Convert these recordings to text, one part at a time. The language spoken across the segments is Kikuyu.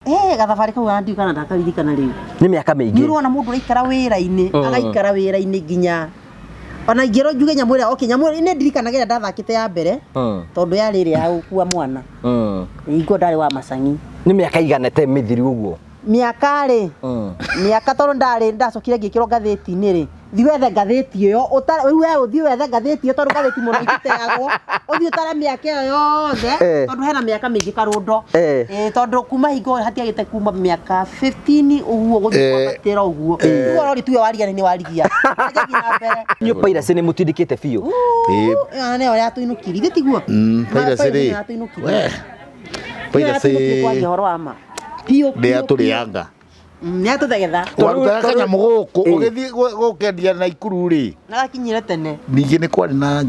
Eh, gathabarĩ kau ona ndiũĩ kana ndakaririkana rĩu. Nĩ mĩaka Nĩ mĩingĩ. ũrona mũndũ ũraikara wĩra-inĩ, agaikara wĩra-inĩ nginya ona ingĩrwo njuge nyamũ ĩrĩa, okay, nyamũ ĩrĩa nĩ ndirikanaga ĩrĩa ndathakĩte ya mbere, tondũ yarĩ ĩrĩa ya gũkua mwana. Hingo ndarĩ wa macang'i. Nĩ mĩaka igana ĩtarĩ mĩthiru ũguo? Mĩaka rĩ, mĩaka tondũ ndarĩ ndacokire ngĩkĩrwo ngathĩti-inĩ rĩ, thiĩ wethe ngathĩti ĩyo, ũtare rĩu we ũthiĩ wethe ngathĩti ĩyo tondũ ngathĩti mũno ititeagwo, ũthiĩ ũtare mĩaka ĩyo yothe, tondũ hena mĩaka mĩingĩ karũndo. Ĩĩ tondũ kuma hingo ĩyo hatiagĩte kuma mĩaka 15 ũguo gũthiĩ kwambatĩra ũguo. Rĩu ũrori tuge warigia nĩ warigia. Njanjie na mbere. Inyuĩ piracy nĩ mũtindĩkĩte biũ. Ĩyo nĩyo yatũinũkirie, ithe tiguo? Piracy rĩ, Nĩyo yatũinũkirie. we, piracy Nĩyo yatũinũkirie kwaria ũhoro wa ma. Biũ, nĩ biũ, yatũrĩanga. Nĩ yatũthegetha. Warutaga kanyamũ gũkũ ũgĩthiĩ gũkendia Naikuru rĩ. Na gakinyire tene. Ningĩ nĩ kwarĩ na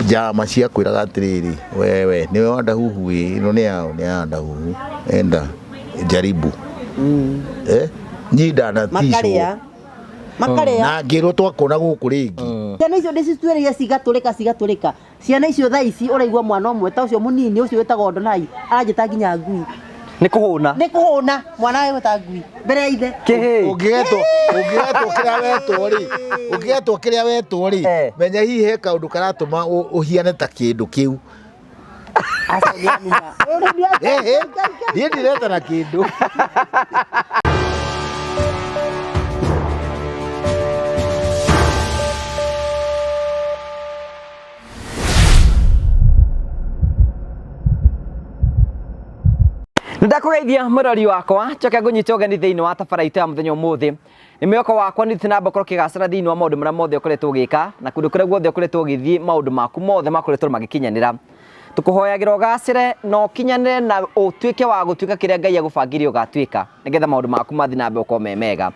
njama cia kwĩraga atĩrĩrĩ, wewe nĩwe wa Ndahuhu ĩ, ĩno nĩ yaũ? Nĩ ya Ndahuhu, enda jaribu. Eh, niĩ ndanatishwo. Makarĩa. Makarĩa. Na ngĩrwo twakona gũkũ rĩngĩ. Ciana icio ndĩcituĩrĩire cigatũrĩka cigatũrĩka. Ciana icio thaa ici ũraigua mwana ũmwe ta ũcio mũnini ũcio wĩtagwo Donai aranjĩta nginya ngui. Nĩ kũhũna. Nĩ kũhũna mwana agwĩta ngui mbere ya ithe. Kĩhĩ. Ũngĩgetwo ũngĩgetwo kĩrĩa wetwo rĩ, ũngĩgetwo kĩrĩa wetwo rĩ, menya hihi he kaũndũ karatũma ũhiane ta kĩndũ kĩu. Aca nĩ anuma. Ĩhĩ, niĩ ndiretana kĩndũ. Nĩndakũgeithia mũrori wakwa njoke ngũnyite ũgeni thĩinĩ wa tabara itũ ya mũthenya ũmũthĩ. Nĩ mwĩhoko wakwa nĩ na mbere ũkĩgacĩra thĩinĩ wa maũndũ marĩa mothe ũkoretwo ũgĩka na kũndũ kũrĩa guothe ũkoretwo ũgĩthiĩ maũndũ maku mothe makoretwo magĩkinyanĩra. Tũkũhoyagĩra ũgacĩre na ũkinyanĩre na ũtuĩke wa gũtuĩka kĩrĩa Ngai agũbangĩire ũgatuĩka nĩgetha maũndũ maku mathiĩ na mbere gũkorwo me mega.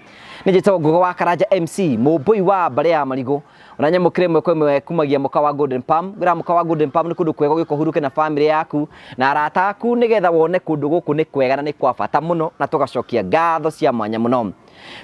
Nĩ njĩtagwo Ngũgĩ wa Karanja MC, mũmbũi wa mbarĩ ya Marigũ. Ona nyamũkĩre ĩmwe kwa ĩmwe kumagia mũkawa wa Golden Palm. Ngwĩraga mũkawa wa Golden Palm nĩ kũndũ kwega ũgĩũka ũhurũke na famĩlĩ yaku na arata aku nĩgetha wone kũndũ gũkũ nĩ kwega na nĩ kwa bata mũno na tũgacokia ngatho cia mwanya mũno.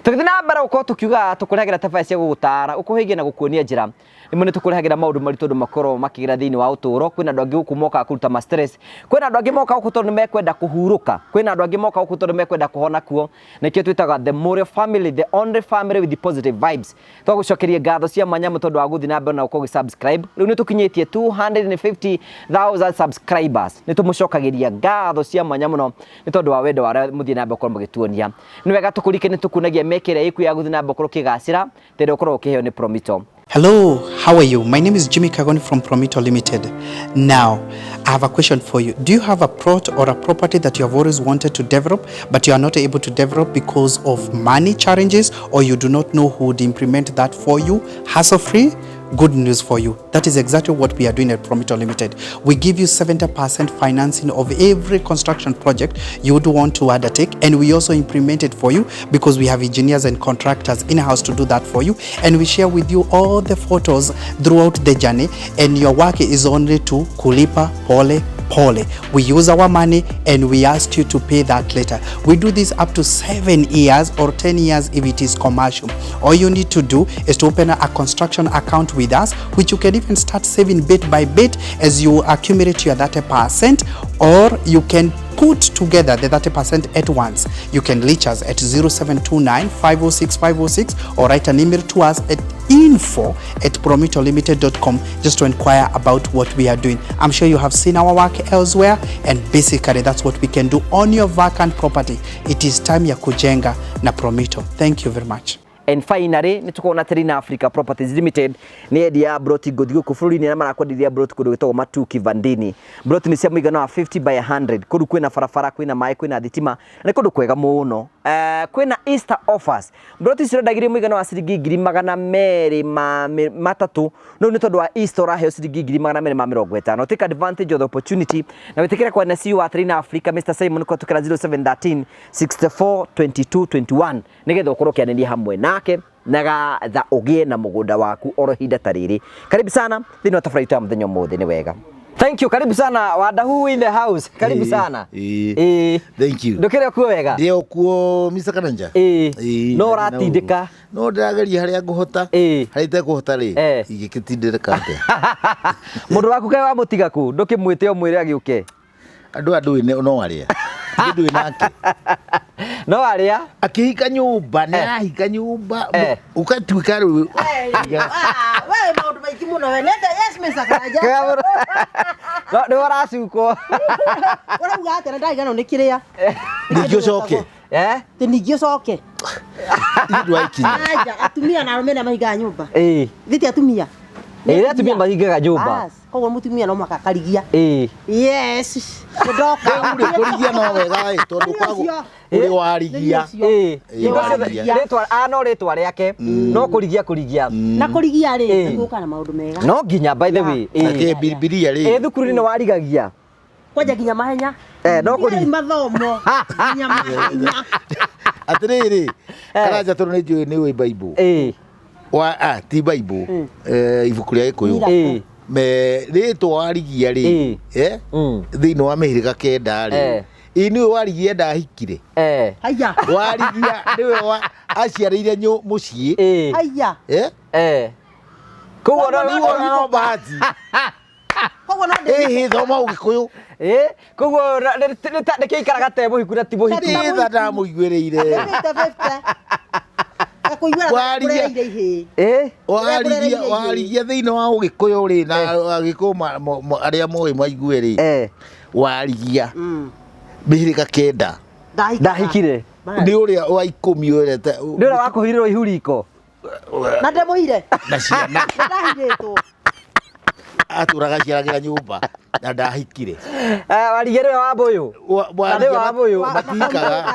Tũgĩthiĩ na mbere gũkorwo tũkiuga tũkũrehagĩra tabarĩra cia gũgũtara, gũkũhĩgia na gũkuonia njĩra. Rĩmwe nĩ tũkũrehagĩra maũndũ maritũ andũ makoragwo makĩgera thĩinĩ wa ũtũũro. Kwĩna andũ angĩ gũkũ mokaga kũruta ma stress. Kwĩna andũ angĩ mokaga gũkũ tondũ nĩ mekwenda kũhurũka. Kwĩna andũ angĩ mokaga gũkũ tondũ mekwenda kũhona kuo. Nĩkĩo twĩtaga the Mũrĩo family, the only family with positive vibes. Twagũcokeria ngatho cia mwanya mũno tondũ wa gũthiĩ na mbere na gũkorwo ũgĩ subscribe. Rĩu nĩ tũkinyĩtie 250,000 subscribers. Nĩ tũmũcokagĩria ngatho cia mwanya mũno nĩ tondũ wa wendo wa ũrĩa mũthiĩ na mbere gũkorwo mũgĩtuonia. Nĩ wega tũkũrike nĩ tũkuonagia mĩeke ĩrĩa ĩkuo ya gũthiĩ na mbere gũkorwo ũkĩgacĩra ta ĩrĩa ũkoragwo ũkĩheo nĩ Promito. Hello, how are you? My name is Jimmy Kagoni from Promito Limited. Now, I have a question for you. Do you have a plot or a property that you have always wanted to develop, but you are not able to develop because of money challenges, or you do not know who would implement that for you hassle-free? Good news for you. That is exactly what we are doing at Promito Limited. We give you 70% financing of every construction project you would want to undertake, and we also implement it for you because we have engineers and contractors in-house to do that for you, and we share with you all the photos throughout the journey, and your work is only to kulipa pole pole. We use our money and we ask you to pay that later. We do this up to 7 years or 10 years if it is commercial. All you need to do is to open a construction account with us, which you can even start saving bit by bit as you accumulate your 30%, or you can put together the 30% at once. You can reach us at 0729 506 506 or write an email to us at info@promitolimited.com just to inquire about what we are doing. I'm sure you have seen our work elsewhere, and basically that's what we can do on your vacant property. It is time ya kujenga na Promito. Thank you very much. And finally, nĩ tũkoragwo na Terina Africa Properties Limited, nĩ endia ya broti ngũthi gũkũ bũrũri-inĩ arĩa marakwenderia broti kũndũ gwĩtagwo Matuki Vandini. Broti nĩ cia mũigana wa 50 by 100. Kũndũ kwĩna barabara, kwĩna maĩ, kwĩna thitima, na nĩ kũndũ kwega mũno. Kwĩna Easter offers. Broti ici ũrendagĩrio mũigana wa ciringi ngiri magana merĩ ma matatũ, no nĩ tondũ wa Easter ũraheo ciringi ngiri magana merĩ ma mĩrongo ĩtano. Take advantage of the opportunity na wĩtĩkĩre kwaria na CEO wa Terina Africa Mr. Simon kũhetũkĩra 0713 64 22 21 nĩgetha ũkorwo ũkĩaranĩria hamwe nake nagatha ũgĩe na mũgũnda waku oro ihinda ta rĩrĩ. Karibu sana thĩinĩ wa tabarĩra itũ ya mũthenya ũmũthĩ. Nĩ wega. Thank you. Karibu sana Wadahu in the house. Karibu sana. Ĩĩ. Thank you. Ndũkĩrĩ okuo wega? Ndĩ okuo Mr. Karanja. Ĩĩ. Ĩĩ. No ũratindĩka. No ndĩrageria harĩa ngũhota. Ĩĩ. Harĩa itekũhota rĩ, ingĩgĩtindĩrĩka atĩa? Mũndũ waku kaĩ wamũtiga kũ? Ndũkĩmwĩte ũmwĩre agĩũke. Andũ aya ndũĩ no arĩa. Ndũĩ nake. No arĩa Akĩhika nyũmba, nĩ arahika nyũmba, Eh. ũgatuĩka rĩu. Ah, wewe maũndũ maingĩ mũno we. Nenda yes Mr. Karanja. No nĩ ũracukwo. Ũrauga atĩa na ndariganĩrwo nĩ kĩrĩa? Ningĩ ũcoke. Eh? Atĩ ningĩ ũcoke. Ithuĩ ndwaikinya. Anja, atumia na arũme nĩa mahingaga nyũmba. Ĩĩ. Thiti atumia. Ĩĩ atumia mahingaga nyũmba. Bas, koguo mũtumia no mũhaka akarigia. Ĩĩ. Yes. Nĩndoka. Rĩu rĩ, kũrigia no wega ĩ, tondũ ũkoragwo Nĩ ũrĩ warigia. Ĩĩ. Ĩĩ, warigia. Rĩtwa a no rĩtwa rĩake. No kũrigia kũrigia. Na kũrigia rĩ, Ĩĩ. nĩ gũka na maũndũ mega. No nginya by the way. Na Ĩĩ. kĩ Bibilia Ĩĩ rĩ, thukuru-inĩ nĩ warigagia. Kwanja nginya mahenya. Eh, no Tigai kũrigia. mathomo. Nginya mahenya. atĩrĩrĩ, Karanja tondũ nĩ njũĩ nĩ ũĩ Bible. Ĩĩ. Wa, ah, ti Bible, ibuku rĩa Gĩkũyũ. Mira. Ĩĩ. Me rĩtwa warigia rĩ, Ĩĩ. eh, thĩinĩ wa mĩhĩrĩga kenda rĩ, Eh. ĩ nĩwe warigia ndahikire. Eh. Haya. Warigia nĩwe wa aciarĩire mũciĩ. Ĩĩ. Haya. Eh? Eh. Koguo no Rĩu ona no bahati. Koguo no ndĩ. Ĩhĩ thoma Ũgĩkũyũ. Ĩĩ. Koguo nĩkĩo ikaraga te mũhiku na ti mũhiku. Nĩ tha ndamũiguĩrĩire. 50-50. Gakũiguĩra Warigia. kũrereire ihĩĩ. Ĩĩ. Warigia warigia thĩinĩ wa Ũgĩkũyũ rĩ na Agĩkũyũ arĩa moĩ maigue rĩ. Eh. Warigia mĩhĩrĩga kenda. Ndahikire. Ndahikire. Nĩ ũrĩa wa ikũmi ũrĩa Nĩ ũrĩa wakũhirĩrwo ihu riko. Na ndemũhire. na ciana Ndahirĩtwo. atũraga aciaragĩra nyũmba na ndahikire. Eh, warigia nĩwe wa mbũyũ. Wa- Na nĩwe wa mbũyũ. Matihikaga.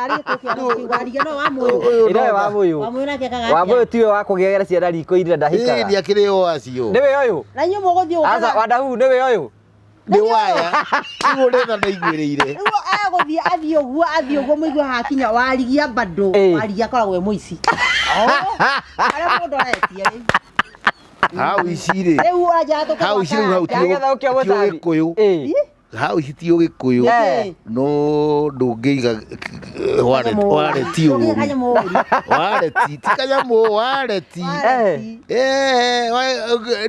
Warigia no wa mũyũ. Ũyũ Ĩ nĩwe no- wa mbũyũ. Wa mũyũ nake akaga Wa mbũyũ atĩa? tiwe wa kũgĩagĩra ciana riko iria Ĩĩ ndahikaga. nĩakĩrĩ o acio. Nĩwe ũyũ. Na inyuĩ mũgũthiĩ Aca gũkaga. Wandahu nĩwe ũyũ. Nĩ waya. Rĩu ũrĩa ndaiguĩrĩire. Rĩu egũthiĩ athiĩ ũguo athiĩ ũguo mũigue hakinya warigia bado. Ĩĩ. Warigia akoragwo e mũici. Arĩa mũndũ aretie rĩu. Hau ici rĩ. Rĩu ũranja tũkagwa Hau ici rĩu hau ti Nĩgetha ũkĩa mũtambi. Ũgĩkũyũ. Ĩĩ. Hau ici ti Ũgĩkũyũ. Eh. No ndũngĩiga wareti ũru. Kanyamũ ũru. Wareti ti kanyamũ wareti. Wareti. Eh,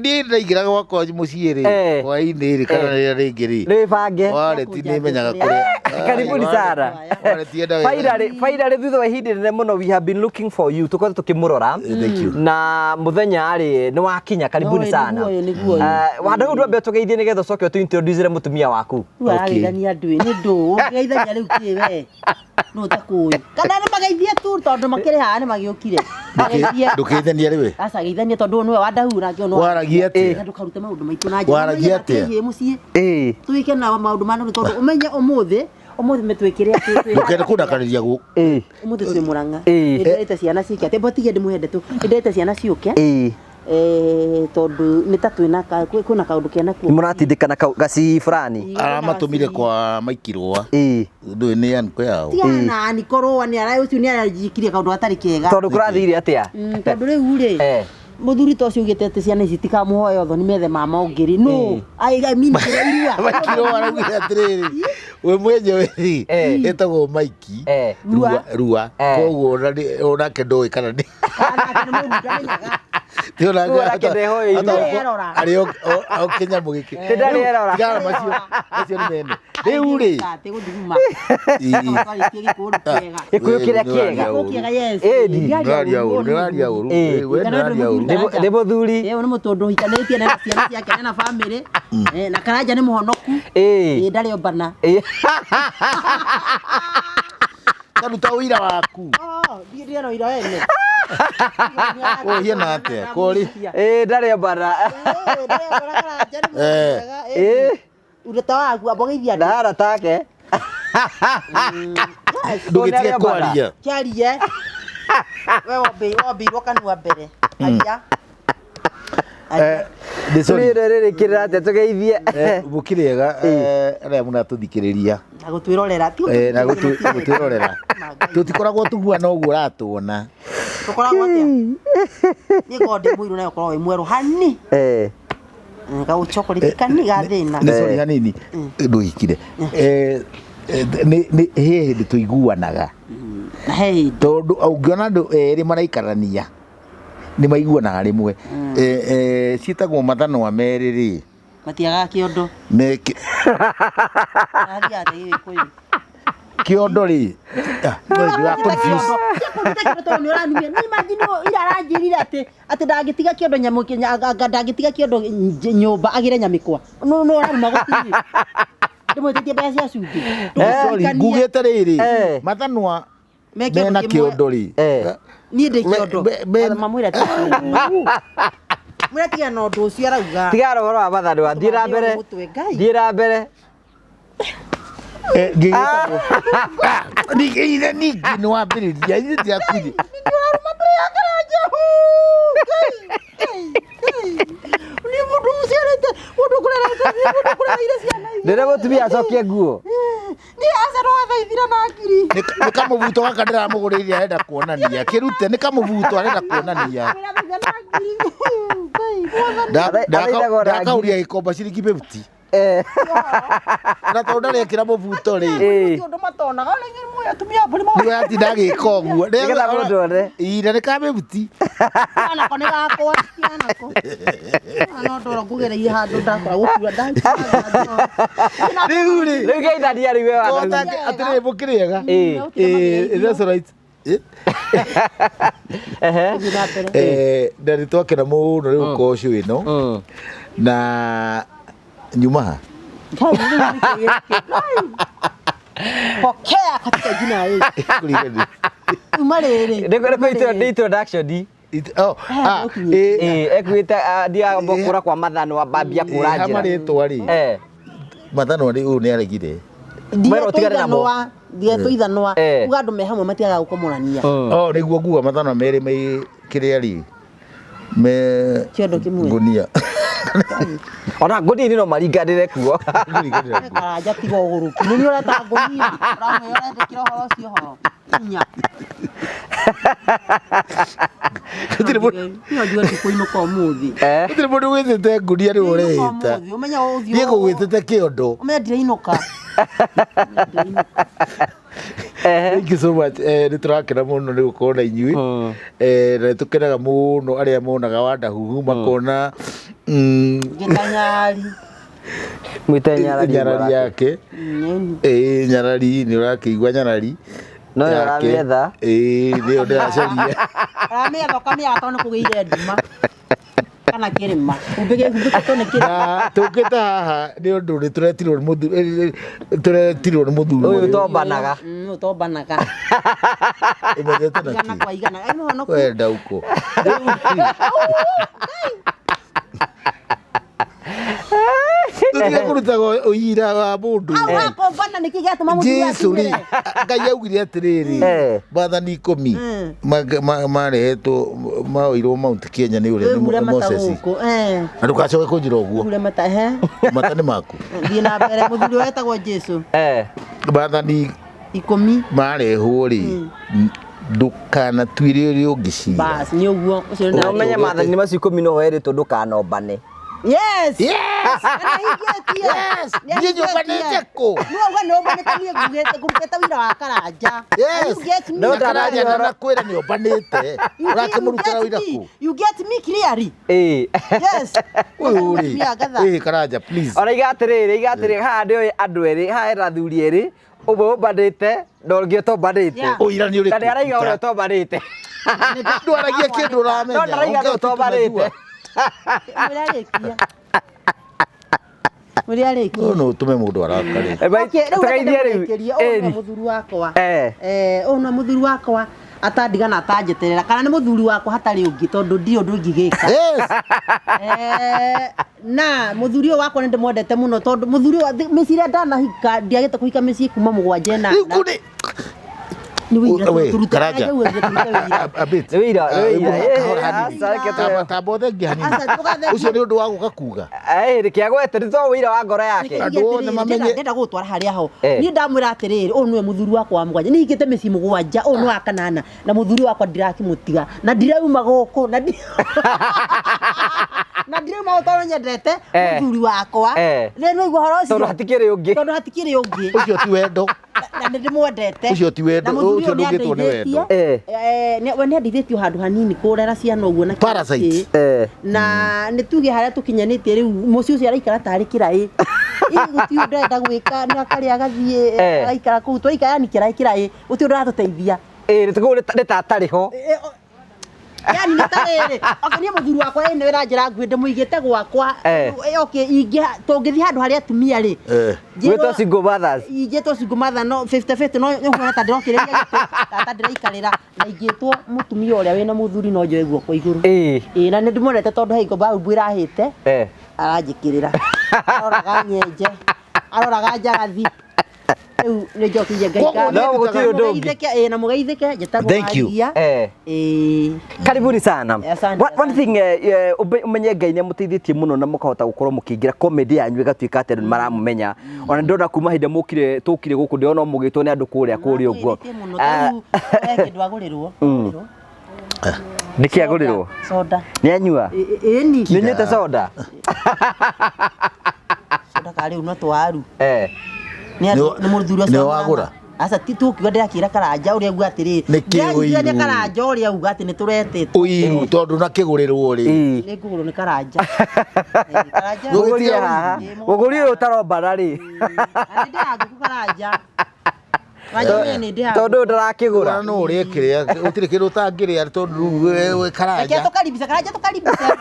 niĩ ndaingĩraga gwakwa mũciĩ rĩ Eh. hwainĩ rĩ kana Eh. rĩrĩa rĩngĩ rĩ Nĩwĩbange. wareti nĩ menyaga kũrĩa. Karibuni sana. Wareti enda wega. Finally, finally thutha wa ihinda inene mũno we have been looking for you tukoretwo tukĩmũrora Thank you. na mũthenya rĩ nĩ wakinya karibuni No, sana nĩguo ũyũ, nĩguo ũyũ. Wandahu ndwambe ũtũgeithie nĩgetha ũcoke ũtũ introduce mũtumia waku Rĩu arageithania andũ ĩ nĩ ndũ ũngĩgeithania rĩu kĩ we nũ ũtakũĩ kana nĩ mageithie tu tondũ makĩrĩ haha nĩ magĩũkire Mageithie. Ndũkĩithania rĩwe. Aca geithania tondũ ũyũ nĩwe Wandahu nake ũyũ nĩwe Waragia atĩa? Na ndũkarute maũndũ maitũ na nja. Waragia atĩa? Ũmenye mũciĩ ĩĩ twĩke na maũndũ ma nũndũ tondũ ũmenye ũmũthĩ ũmũthĩ mĩtwĩkĩre atĩ Ndũkende kũndakarĩria gũkũ. ĩĩ ũmũthĩ twĩ Mũrang'a Ĩĩ. nĩnderĩte ciana ciũke atĩ mbotige ndĩmũhe ndeto nĩnderĩte ciana ciũke ĩĩ tondũ nĩ ta twĩna kwĩna kaũndũ kena kuo mũratindĩkana gacii fulani Aramatũmire kwa Maikirũa. ĩĩ Ndũĩ nĩ anko yao. tigana na nikorwo nĩ ara ũcio nĩ aranjikirie kaũndũ gatarĩ kega tondũ kũrathire atĩa Tondũ rĩu rĩ Eh. mũthuri ta ũcio ugĩte atĩ ciana ici tikamuhoya ũthoni methe mama ũngĩ rĩ no I mean kĩrĩa irua Maikirũa araugire atĩrĩrĩ we mwenyewe rĩ Eh. etagwo Maiki Eh. Rua Rua Eh. koguo onake ndũĩ kana nĩ Kana nake nĩ mũndũ ndamenyaga Ti onake Rĩu onake ndehoya irua. Ndarĩ erora. arĩ o kĩnyamũ gĩkĩ Ti ndarĩ erora. Tigana macio macio nĩ mene rĩu rĩ Atĩ gũthuguma Ii. Twarĩtie gĩkũyũ kĩega Gĩkũyũ kĩrĩa kĩega. Gĩkũyũ kĩega yes Ĩni. Nĩũraria ũru nĩũraria ũru Ĩĩ. we nĩũraria ũru Nĩ mũthuri Ĩĩ nĩ mũtũndũ ũhikanĩtie na ciana ciake na bamĩrĩ na Karanja nĩ mũhonoku Ĩĩ. Ĩĩ, ndarĩ ombana Ĩĩ. karuta ũira waku Ndiĩ ndĩrona ũira wene Ũhiana atĩa? Kũri? Ĩĩ ndarĩ ombana Ĩĩ, ndarĩ ombana Karanja nĩ mũndũ Eh. mwega, ĩĩ. Ĩĩ. Urata waku amba ũgeithie andũ ndahana take ndũgĩtige kwaria kĩarie we wombĩirwo kanua mbere aria Eh, nĩ sorry. rĩrĩ rĩrĩ kĩrĩra atĩa tũgeithie Eh, mũkĩrĩega arĩa mũratũthikĩrĩria na gũtwĩrorera ti na gũtwĩrorera tũtikoragwo tũhuana ũguo ũratuona tũkoragwo atĩa niĩ ngoragwo ndĩ mũirũ nawe ũkoragwo wĩ mwerũ hani Eh. gagũchokoreti kani ga thĩna nĩ sorry hanini ndũhikire Eh, eh, nĩ he hĩndĩ tũiguanaga na he hĩndĩ tondũ ũngĩona andũ erĩ maraikarania nĩ maiguanaga rĩmwe Eh, eh, ciĩtagwo mathanwa merĩ rĩ matiagaga kĩondo meke athiaga atĩa gĩgĩkũyũ Kĩondo rĩ, ah, no ndĩra confuse. Nĩ ira aranjĩrire atĩ atĩ ndangĩtiga kĩondo nyamũ ndangĩtiga kĩondo nyũmba agĩre nyamĩkwa. No no ũraruma gũtirĩ. Ndĩmwĩtĩtie mbeca cia cumbĩ. Sorry, ngugĩte rĩrĩ, Eh. mathanwa Me kĩondo mena kĩmwe. kĩondo rĩ. Eh. Niĩ ndĩ kĩondo. Me- Mamwĩra mwĩra tiga na ũndũ ũcio arauga. Tigara ũhoro wa mathanwa, thiĩ na mbere. Mũtwe, Ngai. Thiĩ na mbere. Eh, ngĩgĩtagwo. Ah, ningĩ ningĩ nĩ wambĩrĩria ithuĩ tirakuire. Nĩ mũndũ ũciarĩte mũndũ kũrerete mũndũ kũrereire ciana igĩrĩ. Ndĩre mũtumia acokie nguo. Niĩ aca no athaithira na ngiri. Nĩ kamũbuto gaka ndĩramũgũrĩire arenda kuonania kĩrute nĩ kamũbuto arenda kuonania. Ndĩrathaitha na ngiri. Ngai, mwathani. Athaithagwo na ngiri. Ndakauria gĩkomba ciringi 50 Eh. na tondũ ndarekĩra mũbuto rĩ Eh. Ti ũndũ matonaga ona inyuĩ mũĩ atumia a mbũri nĩwe atinda agĩka ũguo. Nĩgetha mũndũ one. Ira nĩ ka 50. Anako nĩ gakwa anako. No ndoro ngũgereire handũ ndakora gũkura Rĩu rĩ Rĩu geithania rĩu we wa kota atĩrĩrĩ mũkĩrĩega. Eh. Eh, that's right. Eh. Ehe. Eh, na nĩ twakena mũno rĩ gũkorwo show ĩno na nyuma ha Pokea katika jina la Yesu. Kũrigani. Uma rĩrĩ. Nĩ kũitwo nĩ introduction. Oh, ah, eh, Eh, ekuĩte ndiamba kũra kwa mathanwa mbambia kũra ha njĩra. marĩtwa rĩ Eh. mathanwa rĩ ũyũ nĩ aregire. Mwĩrwo ũtigane namo. Ndietwo ithanwa, ndietwo ithanwa. Eh. Uga andũ me hamwe matiagaga gũkomorania. Oh, nĩguo nguga mathanwa merĩ me kĩrĩa rĩ me Kĩondo kĩmwe. ngunia. Ona ngũnia-inĩ no maringanĩre kuo. Ngũringanĩra nguo. Karanja tiga ũgũrũki. Nĩ niĩ ũreta ngũnia. Ũramwĩra ũretĩkĩra ũhoro ũcio ho. Inya. Gũtirĩ mũndũ- Niĩ njuge ndikũinũka ũmũthĩ. Eh. gũtirĩ mũndũ wĩtĩte ngunia rĩu Ndirainũka ũrehĩta. ũmũthĩ. Ũmenye ũthiũ. Niĩ ngũgwĩtĩte kĩondo. Ũmenye ndirainũka. Thank you so much. Eh, nĩ tũrakena mũno nĩ gũkorwo na inyuĩ. Eh, na nĩ tũkenaga mũno arĩa monaga Wandahuhu makona Ngĩtanyari. Mwĩte nyarari. nyarari yake. Nyeni. Ĩĩ nyarari nĩ ũrakĩigua nyarari. No yo yake. ũramĩetha. Ĩĩ nĩyo ndĩracaria. Ũramĩetha ũkamĩaga tondũ nĩ kũgĩire nduma. Kana kĩrĩma. Humbĩkĩtwo nĩ kĩrĩma. Na tũkĩte haha nĩ ũndũ nĩ tũretirwo nĩ mũthuri tũretirwo nĩ mũthuri Ũyũ ũyũ. ũtombanaga. Ũtombanaga. Ũmenyete na Igana kĩ? kwa igana. Ai mũhonoku. Wenda uko. Tũtige kũrutaga ũira wa mũndũ. Hau hakombana nĩkĩ gĩatũma mũthuri Jesu rĩ, akinyĩre? Ngai augire atĩrĩrĩ, Eh. maathani ikũmi Mm. marehetwo maoirwo Mount Kenya nĩ ũrĩa Wĩhure nĩ mata Moses. gũkũ. Eh. Na ndũgacoke kũnjĩra ũguo. Wĩhure mata he. Mata nĩ maku. Thiĩ na mbere mũthuri ũyũ wetagwo Jesu. Eh. Maathani Ikũmi. marehwo rĩ, ndũkanatuĩre ũrĩa ũngĩ cira. Bas nĩ ũguo. Ũcio nĩ Na ũmenye maathani macio ikũmi no werĩtwo ndũkanombane. Yes. Yes! Nĩahingĩtie. Yes! Niĩ nyũmbanĩte kũ? Nĩ wauga nĩ ũmbanĩte niĩ ngugĩte ngũrutĩte wĩra wa Karanja. Yes. You get me? No, Na Karanja ndararia ndanakwĩra nĩ ũmbanĩte. You get- Ũrakĩmũrutĩra you wĩra get me? kũ? You get me clearly. Ĩĩ. Yes. Ũyũ rĩ, Mũtumia ngatha. ĩĩ Karanja please. Ona iga atĩrĩrĩ, iga atĩrĩrĩ, haha ndĩũĩ andũ erĩ, haha hena athuri erĩ, ũmwe ũmbanĩte na ũngĩ ũtombanĩte. Yeah. Ũira nĩ ũrĩkũ? Na nĩ araiga ũrĩa ũtombanĩte. Ndwaragia kĩndũ ũramenya. No ndaraiga Ongea nĩ ũtombanĩte. tunajua. Mwĩre arĩkie. Mwĩre arĩkie. Ũyũ no ũtũme mũndũ arakare. Eh, bai- Okay, rĩu reke tũgeithie rĩu. ndĩmũrĩkĩrie. Ũyũ nĩwe Ĩni. mũthuri wakwa. Eh. Eh, ũyũ nĩwe mũthuri wakwa atandigana atanjeterera kana nĩ mũthuri wakwa hatarĩ ũngĩ tondũ ndirĩ ũndũ ingĩgĩka. Yes. Eh, na mũthuri ũyũ wakwa nĩ ndĩmwendete mũno tondũ mũthuri ũyũ mĩciĩ ĩrĩa ndanahika ndiagĩte kũhika mĩciĩ kuma mũgwanja ĩnana. Rĩu kũrĩ Nĩ wĩira We, tũrute Karanja. Karanja wĩira tũrute wĩira. A bit. Nĩ wĩira, nĩ Ah, wĩira. ĩmwe, Eh, kahora hanini. aca, reke Tamba- tamba ũthengie hanini. Aca, tũgathengie. Ũcio nĩ ũndũ wa gũka kuga. Eh, reke agwete nĩ to wĩira wa ngoro yake. Reke Andũ njuge othe atĩrĩrĩ, mamenye- ndĩrenda gũgũtwara harĩa ho Eh. niĩ ndamwĩra atĩrĩrĩ ũyũ nĩwe mũthuri wakwa wa mũgwanja niĩ hikĩte mĩciĩ mũgwanja ũyũ nĩ wa kanana na mũthuri wakwa ndirakĩmũtiga na ndirauma gũkũ na na ndirauma gũkũ tondũ nyendete Eh. mũthuri wakwa Eh. nĩ nĩwaigua ũhoro ũcio Tondũ hatikĩrĩ ũngĩ. tondũ hatikĩrĩ ũngĩ Ũcio ti wendo. na nĩ ndĩmwendete Ũcio ti wendo, Na mũthuri ũcio ũyũ nĩ ndũngĩtwo nĩ wendo. andeithĩtie. Eh. Eh, we nĩ andeithĩtie o handũ hanini kũrera ciana ũguo na kĩrĩa Parasite. kĩ. Eh. Na nĩ tuge harĩa tũkinyanĩtie rĩu mũciĩ ũcio araikara tarĩ kĩraĩ. Gũtirĩ ũndũ ndĩrenda gwĩka nĩ akarĩa agathiĩ Eh. agaikara kũu twaikara yani kĩraĩ kĩraĩ gũtirĩ ũndũ aratũteithia. Ĩĩ nĩ nĩ tata rĩho. Yani nĩ ta rĩrĩ, okay, niĩ mũthuri wakwa ĩ nĩ njĩra nguhĩ ndĩmũigĩte gwakwa. Eh. Okay, tũngĩthiĩ handũ harĩa atumia rĩ, Eh. Gwĩtwo single mothers. Ingĩtwo single mother no 50-50 no nĩũkuona ta ndĩrokĩrĩria gĩtĩ tata ndĩraikarĩra na ingĩtwo mũtumia ũrĩa wĩna mũthuri no njoe guoko igũrũ. Ĩĩ. Ĩĩ, na nĩndĩmuonete tondũ he barubu ĩrahĩte Eh. aranjĩkĩrĩra, aroraga nyenje, aroraga njagathi. Rĩu nĩ njokirie Ngai Koguo ngatho. No gũtirĩ ũndũ ũngĩ. Mũgeithĩke, ĩĩ, na mũgeithĩke njĩtagwo Thank you. Waria. Eh. Ĩĩ. Karibuni sana. Asante, One thing umenye Ngai nĩ amũteithĩtie mũno na mũkahota gũkorwo mũkĩingĩra comedy yanyu ĩgatuĩka atĩ andũ nĩ maramũmenya. Ona ndona kuma hĩndĩ mũkire tũkire gũkũ ndĩrona mũgĩtwo nĩ andũ kũrĩa kũrĩa ũguo. Nĩmatũĩrĩtie mũno, ta rĩu he kĩndũ agũrĩrwo. Agũrĩrwo. Nĩkĩ agũrĩrwo? Soda. Nĩ anyua? Ĩni. Nĩ nyuĩte soda? Soda ka rĩu no twaru. Eh. Nĩ nĩ mũthuri ũcio Nĩ wa wagũra? Murang'a. Aca ti tũkiuga ndĩrakĩra Karanja ũrĩa auga atĩrĩrĩ. Nĩ kĩ Ndĩranyitithania ũiru? Karanja ũrĩa auga atĩ nĩ tũretĩtwo. Ũiru tondũ na kĩgũrĩrwo rĩ. Ĩĩ. Nĩ ngũgũrwo nĩ Karanja. Ĩĩ, Karanja. Mũgũrie haha. Ĩĩ, Mũgũri ũyũ ũtarombana rĩ. Na nĩ ndĩaga ngũkũ Karanja. Karanja we nĩ ndĩaga. Tondũ ũyũ ndarakĩgũra. Ona no ũrĩe kĩrĩa gũtirĩ kĩndũ ũtangĩrĩa tondũ rĩu we Reke Karanja. tũkaribisha Karanja tũkaribisha. Ĩĩ,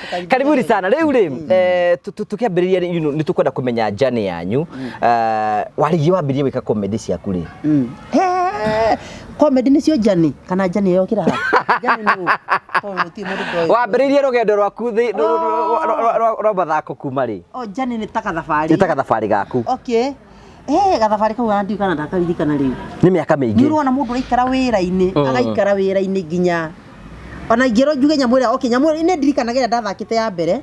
tũkaribishe. Karibuni sana. Rĩu rĩ, tũkĩambĩrĩria rĩ, nĩ tũkwenda kũmenya journey yanyu. Warigie wambĩrĩrie gwĩka comedy ciaku rĩ? He, comedy nĩcio journey kana journey ĩyo kĩraha? Journey nũ? Tondũ gũtirĩ mũndũ ndoĩ. Wambĩrĩirie rũgendo rwaku rwa mathako kuma rĩ? Oh, journey nĩ ta gathabarĩ. Nĩ ta gathabarĩ gaku. Okay. Eh, gathabarĩ kau ndiũĩ kana ndakaririkana rĩu. Nĩ mĩaka Nĩ mĩingĩ. ũrona mũndũ ũraikara wĩra-inĩ, agaikara wĩra-inĩ nginya ona ingĩrwo njuge nyamũ ĩrĩa, okay, nyamũ ĩrĩa nĩ ndirikanaga ĩrĩa ndathakĩte ya mbere,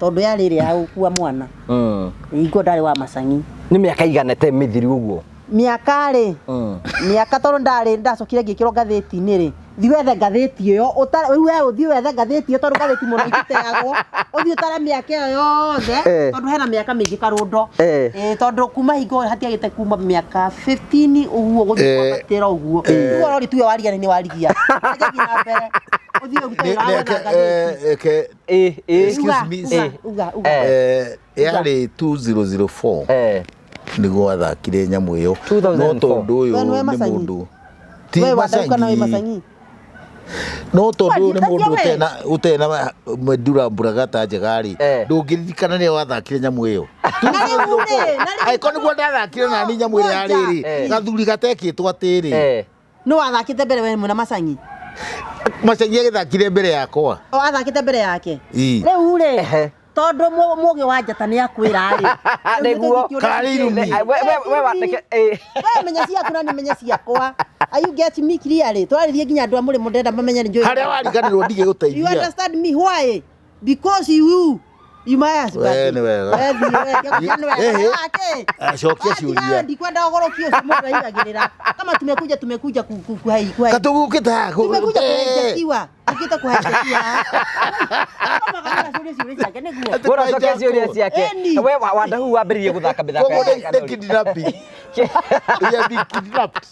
tondũ yarĩ ĩrĩa ya gũkua mwana. Ingĩkorwo ndarĩ wa Macangi. Nĩ mĩaka igana te mĩthiru ũguo? Mĩaka rĩ, mĩaka tondũ ndarĩ ndacokire ngĩkĩrwo ngathĩti-inĩ rĩ, thiĩ wethe ngathĩti ĩyo, rĩu we ũthiĩ wethe ngathĩti ĩyo tondũ ngathĩti mũno ititeagwo, ũthiĩ ũtare mĩaka ĩyo yothe, tondũ hena mĩaka mĩingĩ karũndo. Ĩĩ, tondũ kuma hingo ĩyo hatiagĩte kuma mĩaka 15 ũguo gũthiĩ kwambatĩra ũguo. Rĩu ũrori tuge warigia nĩ warigia. Njanjia na mbere. Ũthiĩ ũrute wĩra wa gwetha ngathĩti. Eke Ĩĩ, ĩĩ. Excuse Uga, me. uga, uga, uga. Yarĩ 2004 nĩguo athakire nyamũ ĩyo. 2004. No tondũ ũyũ We nĩwe nĩ Macangi? mũndũ ti We wadaruka na wĩ Macangi. Macangi? No tondũ ũyũ nĩ Wanjĩtagia mũndũ we. ũtena mendura mburagata njega rĩ, Eh. ndũngĩririkana nĩwe wathakire nyamũ ĩyo. Na rĩu rĩ, na rĩu- Angĩkorwo nĩguo ndathakire nani nyamũ ĩrĩa ya rĩrĩ, Eh. gathuri gatekĩtwo atĩrĩ. Nĩ wathakĩte mbere we mwĩna Macangi? Macangi agĩthakire mbere yakwa. O athakĩte mbere yake. Ii. Rĩu rĩ, Ehe. tondũ mũgĩ wa njata nĩ akwĩra rĩ. Nĩguo. Karĩ irumi. We menya ciaku na nĩ menye ciakwa. Are you get me clearly? Twarĩrie nginya andũ a mũrĩmo ndĩrenda mamenye nĩ njũĩ. Harĩa wariganĩrwo You ndigĩgũteithia. understand me why? Because you my husband. We nĩ wega. We thiĩ, we thiĩ, nĩ wega. Ehe. Ake. Acokia ciũria. Ndikwenda ũgũrũki ũcio mũndũ aigagĩrĩra. Kama tumekuja tumekuja kuhai kuhai. Katũgũkĩte haha. Tumekuja kuhaijakiwa. Tukita kuhaijakiwa. Kama kama ciũria ciũria ciake nĩguo. Ati Bora cokia ciũria ciake. Ĩni. We Wandahu wambĩrĩirie gũthaka mĩthako Koguo ya nĩ ngerekano rĩ? kidnapping. We have been kidnapped.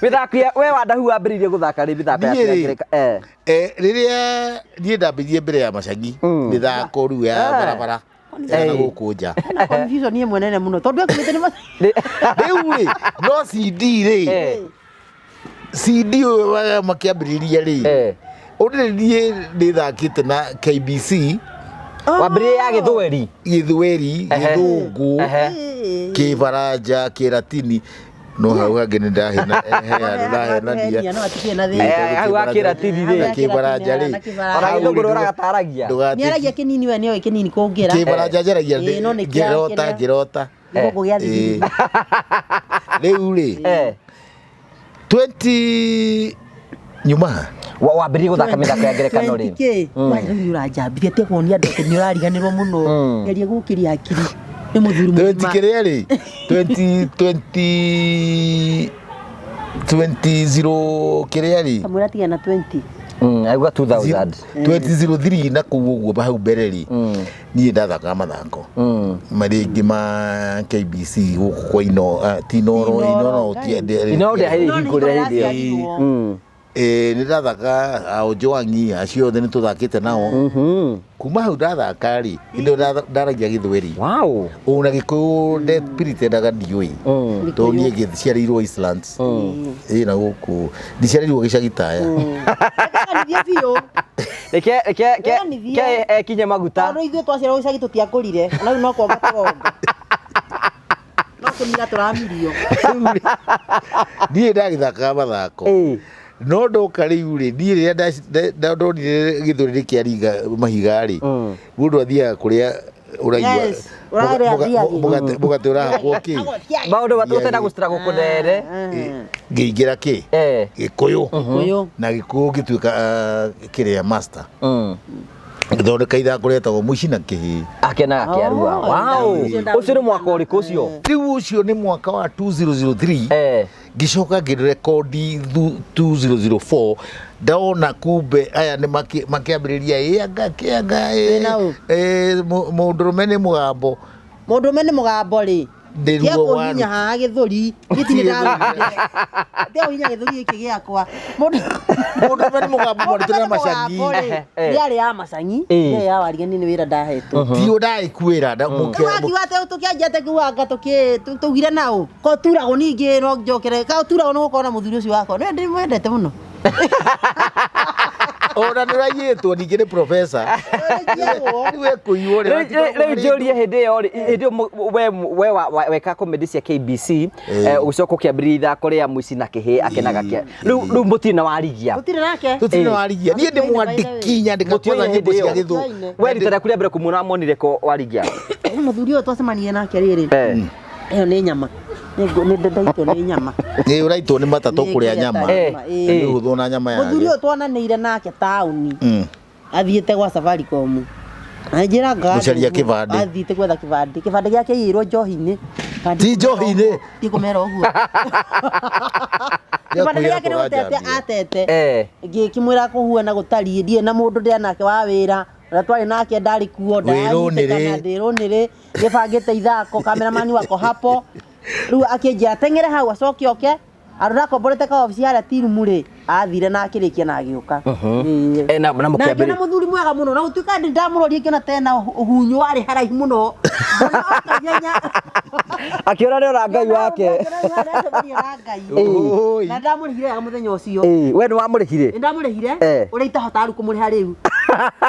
Mĩthako ya we Wandahu wambĩrĩirie gũthaka rĩ mĩthako ya Niĩ rĩ, ngerekano? Eh. Rĩrĩa niĩ ndambĩrĩirie mbere ya Macangi mĩthako rĩu ya barabara ya na gũkũ nja. Hena confusion ĩmwe nene mũno tondũ ekuĩte nĩ Rĩu rĩ, no CD rĩ, CD ũyũ makĩambĩrĩria rĩ, ũndĩ niĩ nĩthakĩte na KBC Wambĩrĩirie ya Gĩthweri. Gĩthweri, Gĩthũngũ, Kĩbaranja, Kĩratini, no hau hangĩ nĩ ndahenania. No hatikĩrĩ na thĩna. Hau ha Kĩratini rĩ. Na Kĩbaranja rĩ. Ona Gĩthũngũ nĩ ũragataragia. Nĩaragia kĩnini we nĩoĩ kĩnini kũngĩra. Kĩbaranja njaragia Ĩĩ, no nĩ kĩa- ngĩrota kĩrĩa- ngĩrota. Gĩthũngũ gĩa thigiriri. Rĩu rĩ, 20 nyuma Wambĩrĩirie gũthaka mĩthako ya ngerekano rĩ? 20K. Rĩu nĩ ũranjambithia tiga kuonia andũ atĩ nĩ ũrariganĩrwo mũno. Geria gũkĩria hakiri. Nĩ mũthuri 20 mũgima. kĩrĩa rĩ, 20 20 20 zero kĩrĩa rĩ, Kamwĩra tiga na 20. Auga 2000. 2003 na kũu ũguo hau mbere rĩ, niĩ ndathakaga mathako marĩngĩ ma KBC gũkũ kwa Ino, ti Inoro, Inoro, Inoro Inoro ndĩarĩ No, nĩ hingo rĩa hĩndĩ ĩyo. ĩraciarirwo. Nĩ ndathaka Ojwang'i acio othe nĩ tũthakĩte nao. Kuma hau ndathaka rĩ, hĩndĩ ĩyo ndaragia Gĩthweri. Wow. Ona Gĩkũyũ ndepretendaga ndiũĩ. Tondũ niĩ ngĩciarĩirwo Eastlands. Ĩ na gũkũ ndiciarĩirwo gĩcagi taya. Nĩkanithie biũ. Reke reke ke Wĩganithie. ke ekinye maguta. Tondũ ithuĩ twaciarwo gĩcagi tũtiakũrire, na rĩu no kuonga tũronga. No kũmira tũramirio. Niĩ ndagĩthakaga mathako. Ĩĩ. No ndoka rĩu rĩ, niĩ rĩrĩa ndonire Gĩthweri nĩkĩaringa mahiga rĩ, mũndũ athiaga kũrĩa ũraigua Yes, ũrarĩa athiaga. mũgate ũrahakwo kĩ, Maũndũ matũtenda gũstruggle kũnene. ngĩingĩra kĩ Gĩkũyũ. Gĩkũyũ. Na Gĩkũyũ ngĩtuĩka kĩrĩa master. Ngĩthondeka ithako rĩetagwo Mũici na Kĩhĩĩ. Akenaga kĩarua. Oh, Wow. ũcio Ũcio nĩ mwaka ũrĩkũ ũcio? Rĩu ũcio nĩ mwaka wa 2003. Eh. Ngĩcoka ngĩrekondi 2004, ndona kumbe aya nĩ makĩambĩrĩria ĩ anga kĩanga ĩ, Wĩna ũ? ĩ, mũndũrũme nĩ mũgambo. Mũndũrũme nĩ mũgambo rĩ. Nĩ Tia ruo kũhihinya haha gĩthũri. Gĩtirĩ ndarutire. Tia kũhihinya gĩthũri gĩkĩ gĩakwa. Mũndũrũme nĩ mũgambo mwarutire na macangi. Mũndũrũme nĩ mũgambo rĩ, Rĩarĩ ya macangi. Rĩarĩ ya warigani nĩ wĩra ndahetwo. Ti ũndagĩkuĩra Tũgakiuga atĩ tũkĩanjia atĩ kuanga tũugire naũ ko turagwo ningĩ no njokere ka turagwo nĩ gũkorwo na mũthuri ũcio wakwa nĩ ndĩmwendete mũno. Ona nĩ ũraiyĩtwo ningĩ nĩ professor. Rĩu ekũiywo rĩ. Rĩu njũrie hĩndĩ ĩyo rĩ, hĩndĩ ĩyo we weka comedy cia KBC, ũgĩcoka ũkĩambĩrĩria ithako rĩa Mũici na Kĩhĩĩ akenaga kĩa. Rĩu rĩu mũtirĩ na warigia. Gũtirĩ nake. Tũtirĩ na warigia. Niĩ ndĩ mwandĩki, nyandĩka kwanza nyĩmbo cia Gĩthũngũ. We rita rĩaku rĩa mbere kũmuona monire ko warigia? Mũthuri ũyũ twacemanirie nake rĩrĩ. Ĩyo nĩ nyama. Nĩ ndaitwo nĩ nyama. Nĩ ũraitwo nĩ matatũ Nĩ kũrĩa kũrĩa nyama. nyama, Nĩ ũhũthũ na nyama yake. Mũthuri ũyũ twananĩire nake taũni. Athiĩte gwa Safaricom. Anjĩra nga Gũcaria kĩbandĩ. Athiĩte gwetha kĩbandĩ. Kĩbandĩ gĩake iyĩirwo njohi-inĩ. Ti njohi-inĩ. Ndikũmera ũguo. Kĩbandĩ gĩake nĩ gũtete atete. Ngĩkĩmwĩra kũhuana gũtariĩ ndirĩ na mũndũ ndĩ nake wa wĩra. Ũrĩa twarĩ nake ndarĩ kuo, Wĩrũnĩrĩ. ndĩrũnĩrĩ, ngĩbangĩte ithako, kameramani wako hapo. Rĩu akĩnjĩra teng'ere hau acoke oke, andũ ndakomborete ka obici harĩa tirumu rĩ, athire na akĩrĩkia na agĩũka. Ĩĩ. Na Na ngĩona mũkĩambĩrĩria. mũthuri mwega mũno, na gũtuĩka ndĩ ndamũrorie ngĩona tena ũhunyũ warĩ haraihu mũno. Ngĩona oka ihenya. Akĩona nĩ ora Ngai wake. Ngĩona nĩacemania na Ngai. Oi. Na ndamũrĩhire wega mũthenya ũcio. We nĩ wamũrĩhire? Nĩ ndamũrĩhire, ũrĩa itahotaga rĩu kũmũrĩha rĩu.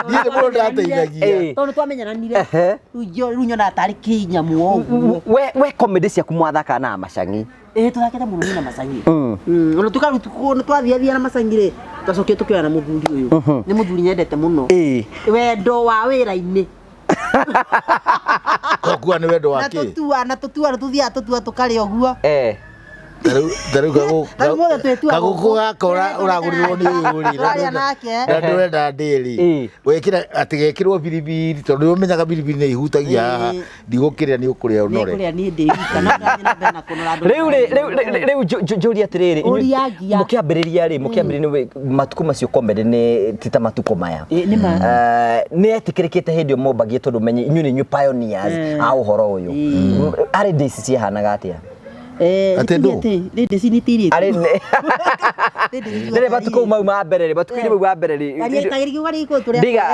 Niĩ nĩ mũndũ ndateithagia. Tondũ twamenyananire. Rĩu nyonaga tarĩ kĩnyamũ o ũguo. We comedy ciaku mwathakaga na macangi. Ĩĩ tũthakĩte mũno niĩ na macangi. Ona tuka rĩu twathiathia na macangi rĩ, twacokire tũkĩoya na mũthuri ũyũ. Nĩ mũthuri nyendete mũno. Wendo wa wĩra-inĩ. Kokua nĩ wendo wa Na kĩ? tũtua, na tũtua, tũthiaga tũtua tũkarĩa ũguo. Tarĩu Tarĩu mothe twĩtua kagũkũ gũkũ. gaka ũragũrirwo nĩ ũyũ rĩ, Tũrarĩa nake. na ndũrenda ndĩrĩ wekĩra atĩ gekĩrwo biribiri tondũ nĩ ũmenyaga biribiri nĩ ihutagia haha, ndigũkĩrĩa nĩ ũkũrĩa ũnore. Nĩngũrĩa niĩ ndĩ wika, no ndathiĩ na mbere na kũnora andũ. Rĩu rĩ, rĩu njũrie atĩrĩrĩ, Ũria ngia. mũkĩambĩrĩria rĩ, mũkĩambĩrĩria nĩ matukũ macio comedy nĩ ti ta matukũ maya. Nĩ ma. Nĩ etĩkĩrĩkĩte hĩndĩ ĩyo mombagie tondũ menye inyuĩ nĩ inyuĩ pioneers a ũhoro ũyũ. Arĩ days ciahanaga atĩa? Atĩ ndũ? Arĩ nĩ matukũ mau ma mbere rĩ, matukũ-inĩ mau ma mbere rĩ, Ndiga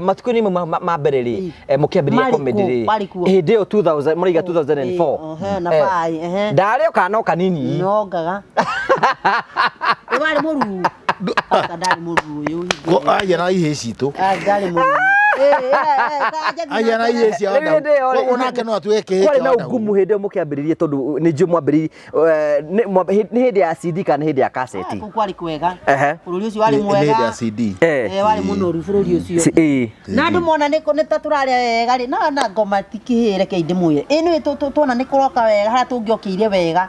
matukũ-inĩ mau ma mbere rĩ, mũkĩambĩrĩria comedy rĩ, hĩndĩ ĩyo 2000 mũraiga 2004. Na bai, ehe. Ndarĩ o kana o kanini. Nongaga. Ĩ warĩ mũruu. Aka ndarĩ mũruu ũyũ. Aya na ihĩ citũ. Ndarĩ mũruu. Aya na ihĩ cia Rĩu hĩndĩ ĩyo rĩ, Koguo nake no atuĩke kĩhĩ kwarĩ kĩa na Wadahu. ũgumu hĩndĩ ĩyo mũkĩambĩrĩria tondũ nĩ njũĩ mwambĩrĩirie, nĩ hĩndĩ ya CD kana nĩ hĩndĩ ya kaseti? Kũu kwarĩ kwega. Bũrũri ũcio warĩ Nĩ mwega. hĩndĩ ya CD. Warĩ mũnoru bũrũri ũcio. Na andũ mona nĩ ta tũrarĩa wega rĩ, na ngoma ti kĩhĩ reke ndĩmwĩre. Ĩ nĩ tuona nĩ kũroka wega harĩa tũngĩokĩire wega.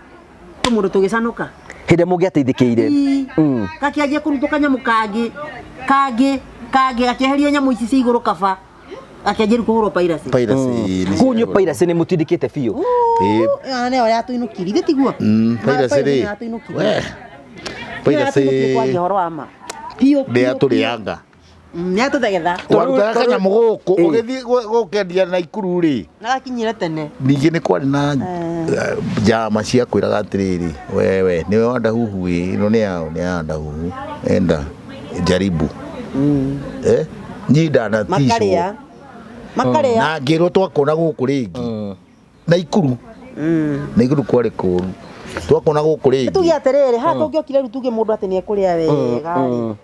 Tũmũndũ tũgĩcanũka. Hĩndĩ ĩrĩa mũngĩateithĩkĩire. Gakĩanjia kũrutwo kanyamũ kangĩ, kangĩ, kangĩ, gakĩeherio nyamũ ici cia igũrũ kaba. Gakĩanjia rĩu kũhũrwo piracy. Piracy nĩ Kũu inyuĩ piracy nĩ mũtindĩkĩte biũ. Ĩyo nĩyo yatũinũkirie, ithe tiguo? Piracy rĩ. Yatũinũkirie. Piracy Kwaria ũhoro wa ma. Biũ. nĩ yatũrĩanga. Nĩ yatũthegetha. Warutaga kanyamũ gũkũ ũgĩthiĩ gũkendia Naikuru rĩ. Na gakinyire tene. Ningĩ nĩ kwarĩ na njama cia kwĩraga atĩrĩrĩ, wewe nĩwe Wadahuhu ĩ, ĩno nĩ yaũ, nĩ ya Wadahuhu, enda jaribu. Niĩ ndanatishwo. Makarĩa. Makarĩa. Na ngĩrwo twakona gũkũ rĩngĩ. Naikuru. Naikuru kwarĩ kũru. Twakona gũkũ rĩngĩ. Tuge atĩrĩrĩ, haha tũngĩokire rĩu tuge mũndũ atĩ nĩ ekũrĩa wega rĩ.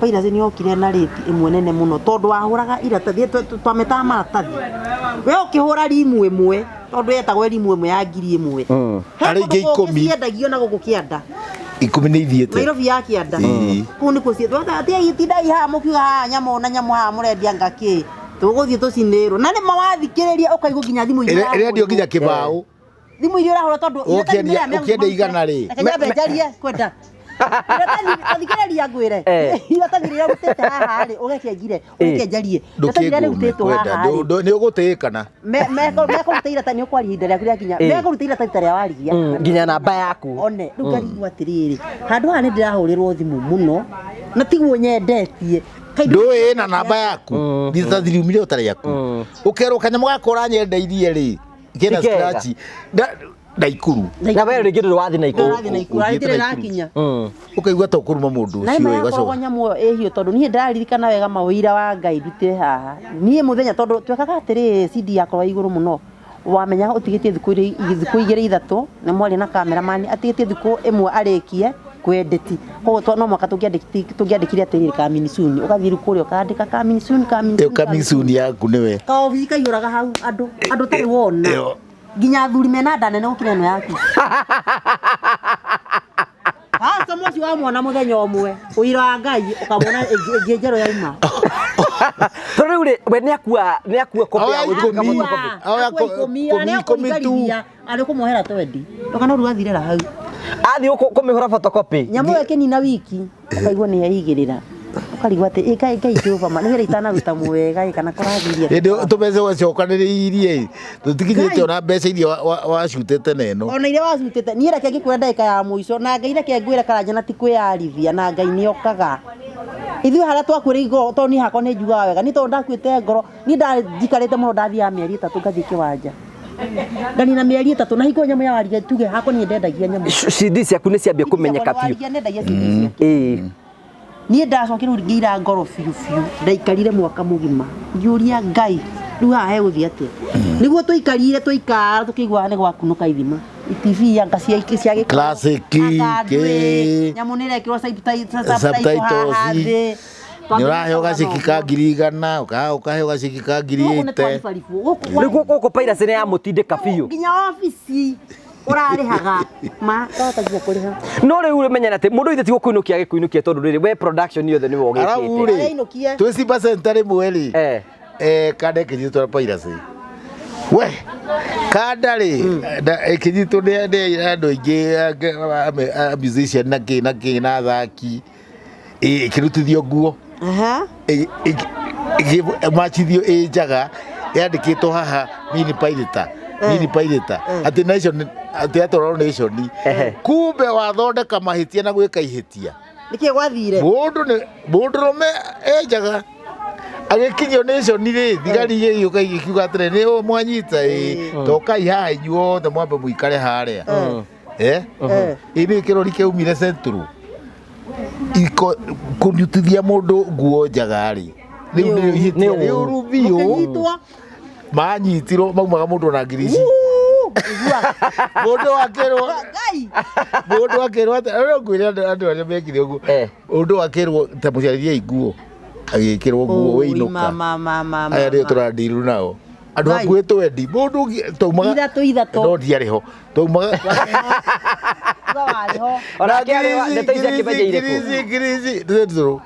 Piracy nĩ yokire na rate ĩmwe nene mũno tondũ wahũraga iratathi twametaga maratathi. We ũkĩhũra rimu ĩmwe tondũ yetagwo rimu ĩmwe ya 1000. He Arĩ kũndũ ingĩ kũngĩ ikũmi. ciendagio na gũkũ kĩanda. 10 nĩ ithiĩte. Nairobi ya kĩanda. Kũu nĩkuo ciĩ. Tindai haha mũkiuga haha nyamũ na nyamũ haha mũrendia ngakĩ. Tũgũthiĩ tũcinĩrwo. Na nĩ ma wathikĩrĩria ũkaigua nginya thimũ iria Ĩrendio nginya ũrahũrĩrwo. kĩbaũ. Thimũ iria ũrahũra tondũ iratathi Ũkĩendia nĩ rĩa ũkĩendia igana rĩ. Reke nyambe njarie kwenda. Iratathi tathikĩrĩria ngwĩre. Iratathi rĩrĩa ũrutĩte haha rĩ, ũreke njire, ũreke njarie. Iratathi rĩrĩa Ndũkĩngũme rĩrutĩtwo kwenda. haha rĩ. Nĩ ũgũtĩĩkana. Mekũruta iratathi nĩ ũkwaria ihinda rĩaku rĩakinya. Mekũruta iratathi ta rĩa warigia. Nginya namba yaku. One, rĩu ngarigwo atĩrĩrĩ, handũ haha nĩ ndĩrahũrĩrwo thimũ mũno, na tiguo nyendetie. Kaingĩ Ndũĩ na namba yaku. Iratathi riumire o ta rĩaku. Ũkerwo kanyamũ gaka ũranyendeirie rĩ. Kena Ti kega. scratch. Naikuru. Na we rĩngĩ ndũrĩ wathiĩ Naikuru. Ndũrathiĩ Naikuru, Ũthiĩte arĩ Naikuru. ĩrakinya. Ũkaigua ta ũkũruma mũndũ Na ũcio ĩma ĩ, yakoragwo ũgacoka. nyamũ ĩyo ĩhiũ tondũ niĩ ndĩraririkana wega mawĩira wa Ngai ndute haha. Niĩ mũthenya tondũ twekaga atĩrĩrĩ CD yakorwo ĩ igũrũ mũno. Wamenyaga ũtigĩtie thikũ igĩrĩ ithatũ nĩ mwaria na cameraman atigĩtie thikũ ĩmwe arĩkie kwendeti. Koguo no mũhaka tũngĩandĩkire atĩrĩrĩ coming soon. Ũgathiĩ rĩu kũrĩa ũkandĩka coming soon, coming Ĩyo soon, coming soon yaku nĩwe. Kaobici kaiyũraga hau andũ andũ ũtarĩ wona. Ĩyo. Nginya athuri mena nda nene gũkĩra ĩno yaku. Aca mũciĩ wa mwana mũthenya ũmwe ũira wa Ngai ũkamwona ĩngĩ njerũ yauma. Tondũ rĩu rĩ, we nĩ akua copy ya Oya gũthiĩ ikũmi. photocopy. Oya Akua ikũmi, na ikũmi tu. nĩekũrigarithia, arĩ kũmuohera twendi. Ndũkana rĩu athirĩra hau. Athiĩ kũmĩhũra photocopy. Nyamũ ĩyo ĩkĩnina wiki ũkaigua nĩ yaigĩrĩra. Ũkarigwo atĩ ĩ Ngai Ngai Jehova ma nĩ wĩra itanaruta mwega ĩ kana kũrathirie. Hĩndĩ tũmbeca wacokanĩrĩirie tũtikinyĩte ona mbeca iria wacutĩte na ĩno. Ona iria wacutĩte niĩ reke ngĩkwĩra ndagĩka ya mũico na Ngai reke ngwĩre Karanja na ti kwĩyarithia na Ngai nĩ okaga. Ithuĩ harĩa twakuĩrĩire ngoro tondũ niĩ hakwa nĩ njugaga wega niĩ tondũ ndakuĩte ngoro niĩ njikarĩte mũno ndathiaga mĩeri 3 ngathiĩ kĩwanja. Nganina mĩeri 3 na hingo nyamũ ya warigia tuge hakwa niĩ ndendagia nyamũ. CD ciaku nĩ ciambia kũmenyeka biũ. Warigia ndendagia CD ciake. Niĩ ndacokire rĩu ngĩira ngoro biũ biũ ndaikarire mwaka mũgima ngĩũria Ngai rĩu haha hegũthiĩ atĩa nĩguo tũikarire tũikara tũkĩiguaga nĩ gwakunũka ithima TV anga cia Gĩkũyũ, Classic, anga ndwĩ, kĩ. nyamũ nĩ ĩrekĩrwo subtitle haha Subtitles. thĩ. Nĩ ũraheo gaceki ka 100,000 ũkaheo gaceki ka ngiri Gũkũ nĩ ĩte. twaribaribu, gũkũ Rĩu gũkũ piracy nĩ yamũtindĩka biũ. nginya obici ũrarĩhaga ma ndahota nginya kũrĩha. No rĩu ũmenye atĩ mũndũ ithe ti gũkũinũkia agĩkũinũkia tondũ rĩrĩ we production yothe nĩwe Arabu ũgĩkĩte. rĩ Arainũkia. twĩ Simba Center rĩmwe rĩ kanda ĩkĩnyitwo na piracy. We kanda rĩ ĩkĩnyitwo nĩ andũ aingĩ a musician na kĩ na kĩ na athaki ĩkĩrutithio nguo ĩmacithio ĩ njaga yandĩkĩtwo haha mini pirate mini pirate atĩ nation atĩ atwarwo nation kumbe wathondeka mahĩtia na gwĩka ihĩtia. Nĩkĩ gwathire? Mũndũ nĩ mũndũrũme enjaga agĩkinyio nation rĩ thigari igĩũka igĩkiuga atĩrĩ nĩ ũũ mwanyita ĩ tokai haha inyuothe mwambe mũikare harĩa. Ĩ nĩ kĩrori kĩaumire Central kũnyutithia mũndũ nguo njaga rĩ rĩu nĩ ihĩtia Nĩ rĩũru biũ. Mũkĩnyitwo. Manyitirwo maumaga mũndũ na ngiri ici. Mũndũ akĩrwo Ngai. Mũndũ akĩrwo atĩ no ngwĩre andũ arĩa mekire ũguo. Mũndũ akĩrwo ta mũcarĩrie nguo agĩkĩrwo nguo wĩinũka. Aya nĩo tũrandiru nao. Andũ Ngai. hakuhĩ twendi mũndũ ũngĩ taumaga Ithatũ ithatũ. No ndiarĩ ho. Taumaga Uga warĩ ho. Onake arĩ ho, ndeto ici akĩmenyeire kũ? Ngiri ici Central.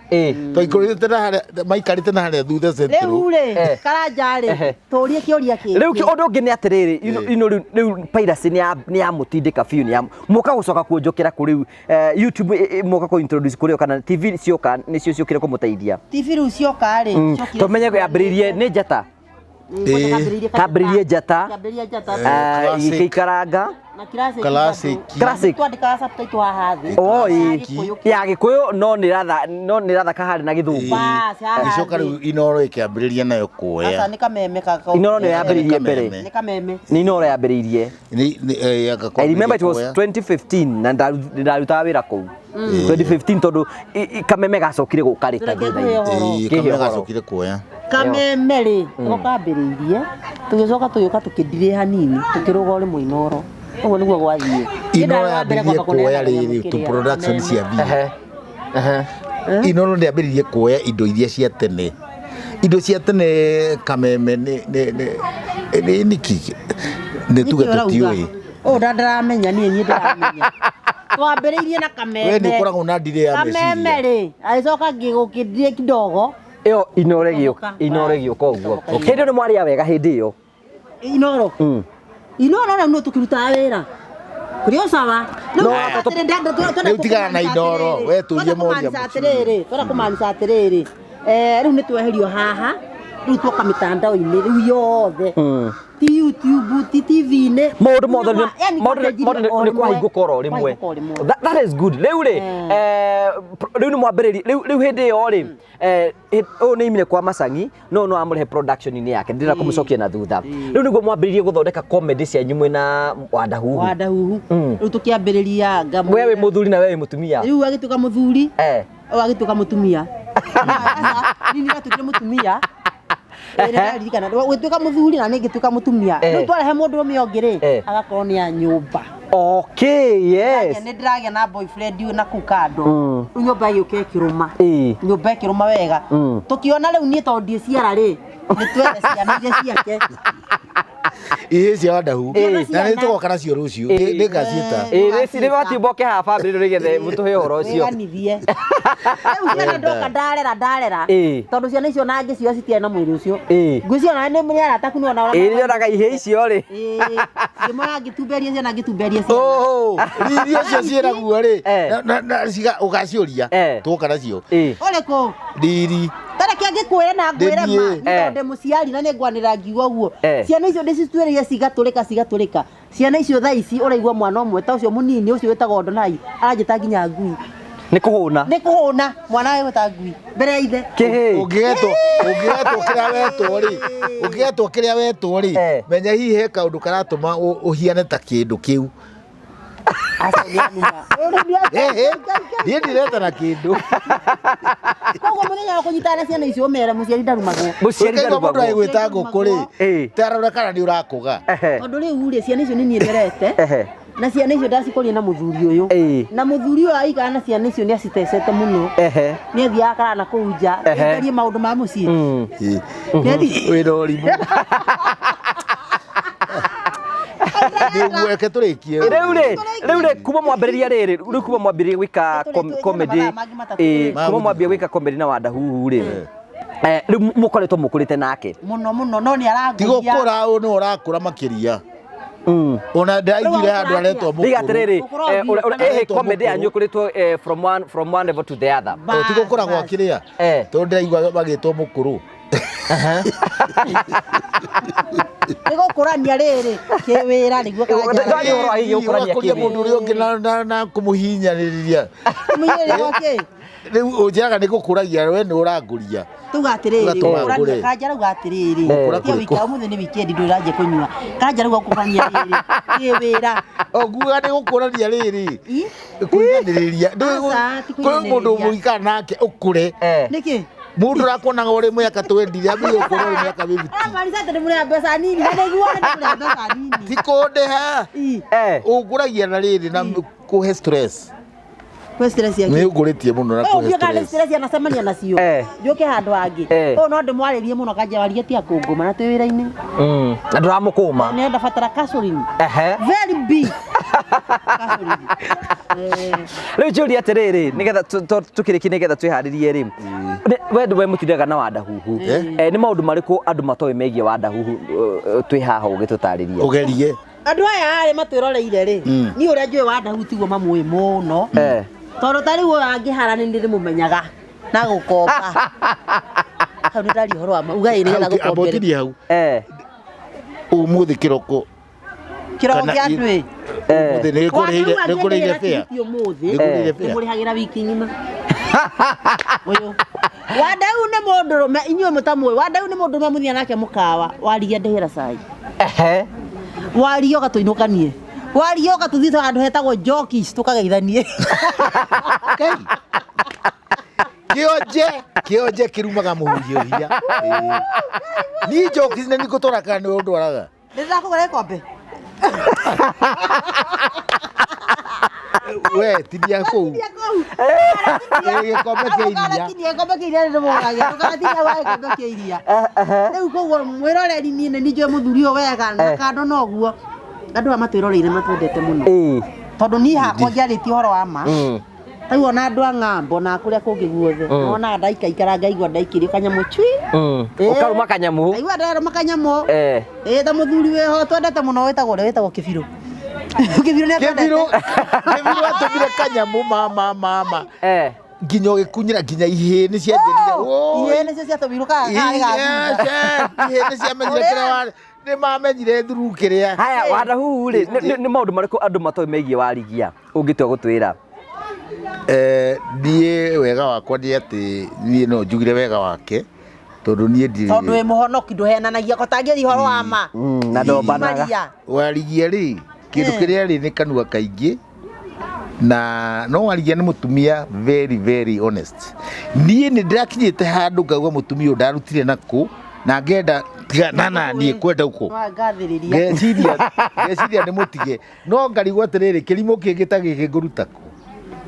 Twaikũrĩte na harĩa maikarĩte na harĩa thutha Central. Rĩu rĩ Karanja rĩ tũrie kĩũria kĩngĩ. Rĩu ũndũ ũngĩ nĩ atĩrĩrĩ rĩu piracy nĩ yamũtindĩka biũ nĩ mũka gũcoka kuonjokera kũ rĩu YouTube mũka kũ introduce kũrĩ o kana TV cioka nĩcio ciũkire kũmũteithia. TV rĩu cioka rĩ ciokire Tũmenye yambĩrĩirie nĩ njata. Kambĩrĩirie njata. Kambĩrĩirie njata. Classic. Igĩikaranga. Na classic. Classic. Classic. Twandĩkaga subtitle haha thĩ. Oi, Gĩkũyũ. ya Gĩkũyũ no nĩ ratha no nĩ rathaka harĩ na Gĩthũngũ. Bas, haha Gĩcoka thĩ. rĩu Inoro ĩkĩambĩrĩria nayo Aca kuoya. nĩ kameme kaka. Inoro nĩyo yambĩrĩirie mbere. Nĩ kameme. Nĩ Inoro yambĩrĩirie. Nĩ I remember it was 2015 na ndarutaga wĩra kũu. 2015 tondu kameme gacokire gũka rĩ ta Reke thutha-inĩ. ngũhe ũhoro. Ĩĩ, Kĩhe kameme ũhoro. gacokire kuoya. Kameme rĩ, nĩko kambĩrĩirie, tũgĩcoka tũgĩũka tũkĩndirĩ hanini, tũkĩrũga ũrĩ Inoro. Ũguo nĩguo gwathiĩ. Niĩ Inoro ndarĩ wa mbere yambĩrĩirie kwamba kuoya kũneana rĩrĩ kanyamũ tu kĩrĩa, production kameme. cia mbia. Ehe. Ehe. Inoro ndĩambĩrĩirie kuoya indo iria cia tene. Indo cia tene kameme nĩ nĩ nĩ nĩ nĩkĩ nĩ tuge Nĩkĩ ũrauga? tũtiũĩ. Ũũ ndĩramenya niĩ niĩ ndĩramenya. Twambĩrĩirie na kameme. We nĩ ũkoragwo na ndirĩ ya Kameme meciria. rĩ, agĩcoka ngĩgũkĩndirĩ kidogo. Ĩyo Inoro ĩgĩũka, Gĩtomoka. Inoro ĩgĩũka ũguo. Gĩtomoka. Hĩndĩ ĩyo nĩ mwarĩa wega hĩndĩ ĩyo. Inoro. Inoro rĩu no tũkĩrutaga wĩra. Kũrĩ o sawa. Rĩu No, atĩrĩ, twenda Rĩu tigana na kũmaanisha Inoro, atĩrĩrĩ, we tũrie twenda moria kũmaanisha mũciĩ. atĩrĩrĩ, twenda kũmaanisha atĩrĩrĩ, rĩu nĩ tweherio haha, rĩu tuoka mĩtandao-inĩ rĩu yothe. Ti YouTube, ti TV-inĩ. Maũndũ mothe Rĩu yani maũndũ kwanjĩrĩria maũndũ o nĩ rĩmwe. kwahingũka oro rĩmwe. Kwahingũka o rĩmwe. That is good. Rĩu rĩ, rĩu nĩ mwambĩrĩria rĩu rĩu hĩndĩ ĩyo rĩ, ũyũ nĩ imire kwa Macangi, no no amũrehe production-inĩ yake, ndĩrenda kũmũcokia na thutha. Rĩu nĩguo mwambĩrĩirie gũthondeka comedy cianyu mwĩna Wandahuhu. Wandahuhu. Rĩu tũkĩambĩrĩria ngamwĩra. We wĩ mũthuri na we wĩ mũtumia. Rĩu agĩtuĩka mũthuri. Ũyũ agĩtuĩka mũtumia. Niĩ nĩndatuĩkire mũtumia. Ĩĩ, nĩndaririkana. Ũgĩtuĩka mũthuri na niĩ ngĩtuĩka mũtumia. Rĩu twarehe mũndũrũme ũngĩ rĩ, agakorwo nĩ a nyũmba. Okay, yes. Nĩ ndĩragĩa na boyfriend ũyũ na kũu kando. Rĩu nyũmba ĩgĩũka ĩkĩrũma. Nyũmba ĩkĩrũma wega. Tũkĩona rĩu niĩ tondũ ndiĩciara rĩ, nĩ twethe ciana iria ciake. Ihĩ cia Wandahu. Ĩĩ. Na nĩ tũgoka nacio rũciũ. Ĩĩ. Nĩ ngaciĩta. Ĩĩ, rĩci nĩ matiumboke haha bamĩrĩ nĩgetha mũtũhe ũhoro ũcio. Wĩganithie. Rĩu ciana ndoka ndarera ndarera. Ĩĩ. Tondũ ciana icio na ngĩcioya citiarĩ na mwĩrĩ ũcio. Ĩĩ. Ngwĩciria ona nĩ nĩ arata aku nĩwona ũrĩa Ĩĩ, nĩnyonaga ihĩ icio rĩ. Ĩĩ. Ngĩmoya ngĩtumberia ciana ngĩtumberia ciana. Oh, riri ũcio ciĩraguo rĩ, Eh. na ũgaciũria, Eh. tũgoka nacio. Ĩĩ. Ũrĩkũ? Riri. Tareke ngĩkwĩre na ngwĩre ma. Ndĩthiĩ. Nĩ tondũ ndĩ mũciari na nĩ ngwanĩrĩra ngiuga ũguo. Ciana icio ndĩcituĩrĩire cigatũrĩka cigatũrĩka. Ciana icio thaa ici ũraigua mwana ũmwe ta ũcio mũnini ũcio wĩtagwo Donai aranjĩta nginya ngui. Nĩ kũhũna. Nĩ kũhũna mwana wĩta ngui mbere ya ithe. Kĩhĩ. Ũngĩgetwo ũngĩgetwo kĩrĩa wetwo rĩ, ũngĩgetwo kĩrĩa wetwo rĩ, Eh. menya hihi he kaũndũ karatũma ũhiane ta kĩndũ kĩu. Aca nĩ anuma. Ũyũ nĩ Ehe, niĩ ndiretana kĩndũ. Koguo mũthenya wa kũnyitana na ciana icio ũmere mũciari ndarumagwo. Mũciari Ũkaigua mũndũ ndarumagwo. agĩgwĩta ngũkũ rĩ, Ĩĩ. tarora kana nĩ ũrakũga. Ehe. Tondũ rĩu rĩ ciana icio nĩ niĩ nderete. Ehe. Na ciana icio ndacikũria na mũthuri ũyũ. Ĩĩ. Na mũthuri ũyũ aikara na ciana icio nĩ acitecete mũno. Ehe. Nĩ athiaga akara na kũu nja. Ehe. Ngerie maũndũ ma mũciĩ. Ĩĩ. Nĩ athiĩ- Wĩna ũrimũ. Nĩguo reke tũrĩkie. Rĩu rĩ, rĩu rĩ kuma mwambĩrĩria rĩrĩ, rĩu kuma mwambĩrĩria gwĩka Tũrĩ- comedy, tũrĩ mathaa mangĩ matatũ. ĩĩ, kuma Magũthiĩ. mwambĩrĩria gwĩka comedy na Wandahuhu rĩ, rĩu mũkoretwo mũkũrĩte nake. Mũno mũno no nĩ Ti arangũria. gũkũra ũyũ nĩwe ũrakũra makĩria. Ona ndaiguire handũ aretwo Ndiga mũkũrũ. atĩrĩrĩ, Gũkũra ũthiĩ. ĩhĩ Aretwo comedy mũkũrũ. yanyu ĩkoretwo from one level to the other. O, ti gũkũra gwa kĩrĩa. Eh. Tondũ ndĩraigua magĩtwo mũkũrũ. Nĩ gũkũrania rĩrĩ kĩwĩra nĩguo Ndwaria ũhoro wa hihi gũkũrania Ũgakũria kĩwĩra. mũndũ ũrĩa ũngĩ na kũmũhinyarĩrĩria. Kũmũhinyĩrĩria gwakĩ? Rĩu ũnjĩraga nĩ gũkũragia we nĩ ũrangũria. Tuga atĩrĩrĩ, Ũgatũma gũkũrania ngũre. kanja rauga atĩrĩrĩ, Gũkũra tiga kũrĩkũ? wiki ũmũthĩ nĩ weekend ndũranjia kũnyua. Kanja rauga gũkũrania rĩrĩ kĩwĩra. O nguga nĩ gũkũrania rĩrĩ. Ĩ? Kũiganĩrĩria. Aca, ti Kwĩ mũndũ kũiganĩrĩria. mũikara nake ũkũre. Nĩkĩ? Mũndũ ũrakuonaga ũrĩ mĩaka 20 ambĩrĩrie gũkuona ũrĩ mĩaka 50. Aramaanisha atĩ ndĩmũrĩha mbeca nini na nĩguo ndĩmũrĩha mbeca nini. Ti kũndĩha. Ĩ. Ũngũragia na rĩrĩ na kũhe stress. Kwĩ stress ya Nĩ kĩ? ũngũrĩtie mũno na Ũyũ kũhe ũngĩ kana stress. stress anacemania nacio. Njũke handũ hangĩ. Ũyũ no ndĩmwarĩrie mũno kanja waria ti akũngũma na twĩ wĩra-inĩ. Na ndũramũkũma. Nĩ ndabatara counseling. Ehe. Very big. Counseling. Rĩu njũrie atĩrĩrĩ, nĩgetha tũkĩrĩkie nĩgetha twĩharĩrie rĩ, we we mũtindaga na Wandahuhu. Nĩ maũndũ marĩkũ andũ matoĩ megiĩ Wandahuhu twĩ haha ũgĩtũtarĩria? Ũgerie. Andũ aya arĩ matwĩroreire rĩ, niĩ ũrĩa njũĩ Wandahuhu tiguo mamũĩ mũno. Tondũ ta rĩu ũyũ angĩhara nĩ ndĩrĩmũmenyaga na gũkomba. Hau nĩ ndaria ũhoro wa ma. Uga ĩ nĩgetha Hau amba gũkombere. ũtirie hau. Ũmũthĩ kĩroko. Kĩroko Kana kĩa andũ ĩ. Ũmũthĩ nĩ ngũrĩire nĩ ngũrĩire fare. Ũmũthĩ. Nĩ ngũrĩire fare. Nĩmũrĩhagĩra wiki ng'ima. Ũyũ. Wandau nĩ mũndũrũme inyuĩ mũtamũĩ. Wandau nĩ mũndũrũme mũthiaga nake mũkawa warigia ndĩhĩra cai. Waria ũgatũinũkanie. Warioka tuthiĩ handũ hetagwo Jockeys tũkageithanie. Ngai. Kĩonje kĩonje kĩrumaga mũhurio hinya. Ĩĩ. Niĩ njoki nĩ ngũtwara kana nĩwe ũndwaraga. Nĩndakũgũra gĩkombe. We tinia kũu. Tinia kũu. Ĩ, gĩkombe kĩa iria. Ndũkanatinie gĩkombe kĩa iria nĩndĩmũgũragĩra. Ndũkanatinie wa gĩkombe kĩa iria. Rĩu koguo mwĩroreri niĩ nĩ njũĩ mũthuri ũyũ wega na kando noguo andũ aya matwĩroreire matwendete mũno. Tondũ niĩ hakwa ngĩarĩtie ũhoro wa ma. Rĩu ona andũ a ng'ambo na kũrĩa kũngĩ guothe monaga ndaikaikara ngaigua ndaikĩrio kanyamũ cui. Ũkarũma kanyamũ. Ngaigua ndarũma kanyamũ. Eh. Ĩ ta mũthuri wĩho twendete mũno wĩtagwo ũrĩa wĩtagwo Kĩbirũ. Kĩbirũ nĩ Kĩbirũ atwendete. Kĩbirũ atũmire kanyamũ mama mama. Eh. Nginya ũgĩkunyĩra nginya ihĩĩ nĩ cianjĩrire. Ihĩĩ nĩcio ciatũmirwo karĩ ga thutha. Ihĩĩ nĩ ciamenyire kĩrĩa nĩ mamenyire thuru kĩrĩa. Haya Wandahuhu rĩ, nĩ maũndũ marĩkũ andũ matoĩ megiĩ Warigia ũngĩtua gũtwĩra? Niĩ wega wakwa nĩ atĩ niĩ no njugire wega wake tondũ niĩ ndirĩ Tondũ wĩ mũhonoki ndũhenanagia ko tangĩaria ũhoro wa ma. Na ndombanaga. Maria. Warigia rĩ kĩndũ kĩrĩa rĩ nĩ kanua kaingĩ na no Warigia nĩ mũtumia very very honest. Niĩ nĩ ndĩrakinyĩte handũ ngauga mũtumia ũyũ ndarutire nakũ na ngenda tiga na na niĩ kwenda uko Wangathĩrĩria. ngeciria ngeciria nĩ mũtige no ngarigwo atĩrĩrĩ kĩrimũ kĩngĩ ta gĩkĩ ngũruta kũ.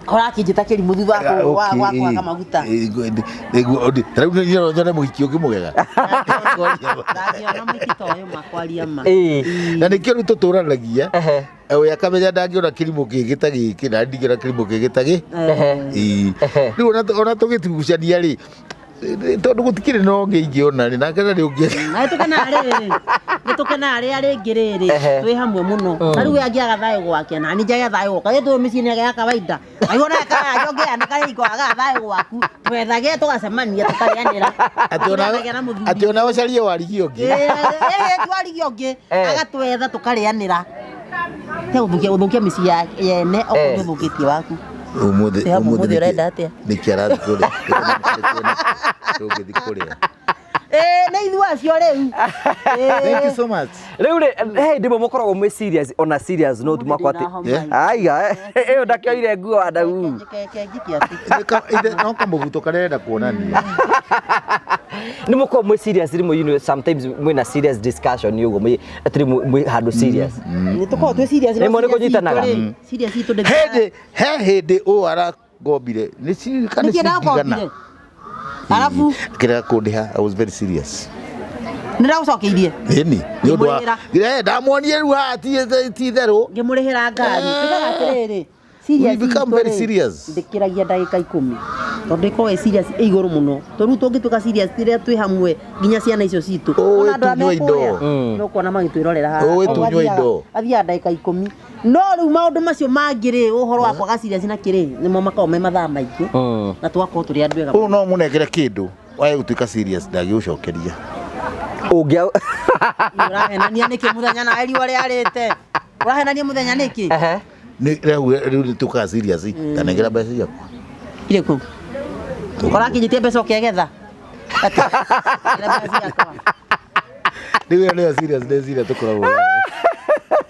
Ũrakĩnjĩta kĩrimũ thutha wa wa kwaga maguta. Tarĩu nĩ nyone mũhiki ũngĩ mũgega. Ndangĩona mũhiki ta ũyũ ma kwaria ma. Ĩĩ. Na nĩkĩo rĩu tũtũranagia Ehe. we akamenya ndangĩona kĩrimũ kĩngĩ ta gĩkĩ na ndingĩona kĩrimũ kĩngĩ ta gĩ. Ehe. Ĩĩ. Rĩu ona tũgĩtigucania rĩ tondũ gũtikĩrĩ na ũngĩ ingĩona rĩ nake ndarĩ ũngĩ. Na nĩtũkenaga rĩrĩ nĩtũkenaga rĩrĩa rĩngĩ rĩrĩ twĩ hamwe mũno na rĩu we angĩaga thayũ gwake na niĩ njage thayũ gwakwa rĩu twĩ mĩciĩ-inĩ ya kawaida aigua nawe karanja ũngĩaga karĩ hingo wagaga thayũ gwaku twethage tũgacemania tũkarĩanĩra Tũrĩanagĩra na mũthuri. Atĩ ona ũcarie Warigia ũngĩ. Ĩĩ, twarigia ũngĩ agatwetha tũkarĩanĩra. Te gũthũkia gũthũkia mĩciĩ ya yene okorwo nĩ ũthũkĩtie waku. Ũmũthĩ Ĩ, hamwe ũmũthĩ ũrenda atĩa? Nĩkĩ arathiĩ kũrĩa? Tũngĩthiĩ kũrĩa. Ĩĩ nĩ ithuĩ acio rĩu. Thank you so much. Rĩu rĩ, he hĩndĩ ĩmwe mũkoragwo mwĩ serious ona serious note mwakwa atĩ Yeah. aiga ĩyo ndakĩoire nguo Wandahuhu. Kenjike atĩ. No kamũbuto karenda kuonania. Nĩ mũkoragwo mwĩ serious rĩmwe, you know, sometimes mwĩna serious discussion ũguo mwĩ atĩrĩ mwĩ handũ serious. Nĩ tũkoragwo twĩ serious. Rĩmwe nĩ kũnyitanaga. Serious itũ ndĩ. Hĩndĩ he hĩndĩ ũũ aragombire nĩ cirikana Nĩkĩ ndagombire? Arabu kĩrĩa kũndĩha I was very serious. nĩ ndagũcokeirie. Ĩni nĩ ũndũ wa Ngĩmũrĩhĩra. Eh, ndamuonire rĩu haha ti itherũ. Ngĩmũrĩhĩra ngari. Tugaga atĩrĩrĩ. We become very serious. Ndĩkĩragia ndagĩka ikũmi. Tondũ ĩkoragwo ĩ serious ĩ igũrũ mũno. Tondũ rĩu tũngĩtuĩka serious rĩrĩa twĩ hamwe nginya ciana icio citũ. Ũĩ Ona andũ arĩa tunyue me kũrĩa, indo. nĩ ũkuona magĩtwĩrorera haha. Ũĩ Koguo tunyue indo. Athiaga ndagĩka ikũmi. No rĩu maũndũ macio mangĩ rĩ, ũhoro wa kwaga serious na kĩrĩ, nĩmo makoragwo me mathaa maingĩ. Na tũgakorwo tũrĩ andũ ega. Ũũ no mũnengere kĩndũ wae gũtuĩka serious ndangĩgũcokeria. Ũngĩa Ũrahenania nĩkĩ mũthenya na riũa rĩarĩte? Ũrahenania mũthenya nĩkĩ? Ehe. Nĩ rĩu rĩu nĩ tukaga serious tanengera mbeca ciakwa. Irĩkũ? Ũrakĩnyitia mbeca ũkĩegetha? Atĩ, nengera mbeca ciakwa. Rĩu ĩyo nĩyo serious nĩ serious tũkoragwo nayo.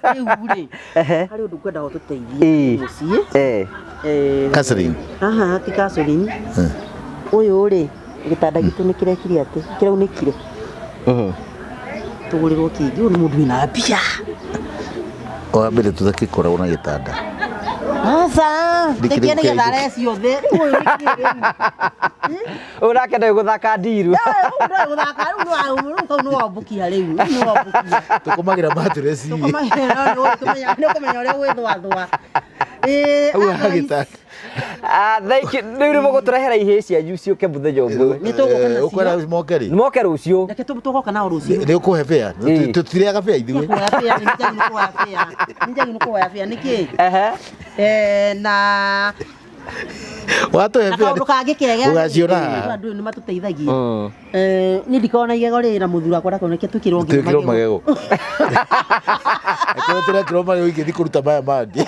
Rĩu rĩ, harĩ ũndũ ngwendaga ũtũteithie Ĩĩ. mũciĩ. Eh. Eh, Counseling. Haha ti counseling. Ũyũ rĩ, gĩtanda gitũ nĩ kĩrekire atĩ, kĩraunĩkire. Tũgũrĩrwo kĩngĩ, ũyũ nĩ mũndũ wĩna mbia. Wa mbere tũtakĩkoragwo na gĩtanda. Aca, Nĩkĩ nĩkĩ rĩu nĩgetha kĩaigũ? arecio thĩ. Rĩu ũyũ nĩkĩ rĩu? Ũyũ nake ndoĩ gũthaka ndiru. Rĩu ndoĩ gũthaka, rĩu rĩu kau nĩ wombokia rĩu, rĩu nĩ wombokia. Tũkomagĩra maturesi. Nĩ ũkũmenya ũrĩa ũgwĩthwathwa. Ĩĩ, Hau ha otherwise- gĩtanda. Ah, thank you. Rĩu nĩ mũgũtũrehera ihĩĩ cianyu ciũke mũthenya ũmwe. Nĩ tũgũka nacio. Ũkwenda moke rĩ? Moke rũciũ. Reke tũgoka nao rũciũ. Nĩ ũkũhe bĩa? Ĩĩ. Tũtirĩaga bĩa ithuĩ. Kuoya bĩa, nĩ njagi nĩ kuoya bĩa. Nĩ njagi nĩ kuoya bĩa, nĩkĩ? Ehe. Eh, na Watũhe Na kaũndũ kangĩ kega Ũgaciona haha. andũ nĩ matũteithagia. Eh, niĩ ndikoragwo na igego rĩrĩ na mũthuri wakwa ndakorwo nĩkĩo twĩkĩrwo nginya Twĩkĩrwo magego. Angĩkorwo tũrekĩrwo magego ingĩthiĩ kũruta maya mangĩ.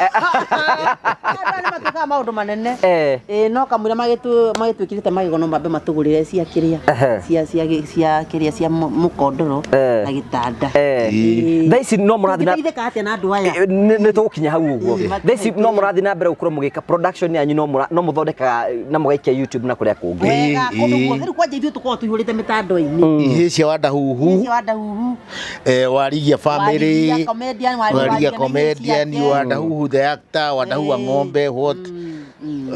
Andũ aya nĩ matwĩkaga maũndũ manene. Eh. Ĩĩ no kamũira magĩtwĩkĩrĩte magego no mambe matũgũrĩre cia kĩrĩa Ehe. cia kĩrĩa cia mũkondoro Eh. na gĩtanda. Eh. Ĩĩ. Thaa ici no mũrathiĩ na Tũngĩteithĩka atĩa na andũ aya? Nĩ tũgũkinya hau ũguo. Mm. Thaa ici no mũrathiĩ na mbere gũkorwo mũgĩka production yanyu no mũra- no mũthondekaga na mũgaikia YouTube na kũrĩa kũngĩ. Wega kũndũ Ĩĩ. guothe rĩu kwanja ithuĩ tũkoragwo tũihũrĩte mĩtandao-inĩ. Ihĩĩ cia Wandahuhu, Cia Wandahuhu. Warigia family, Warigia comedian, Warigia Warigia na ihĩĩ comedian, ciake. Wandahuhu the actor, Wandahuhu wa ng'ombe, what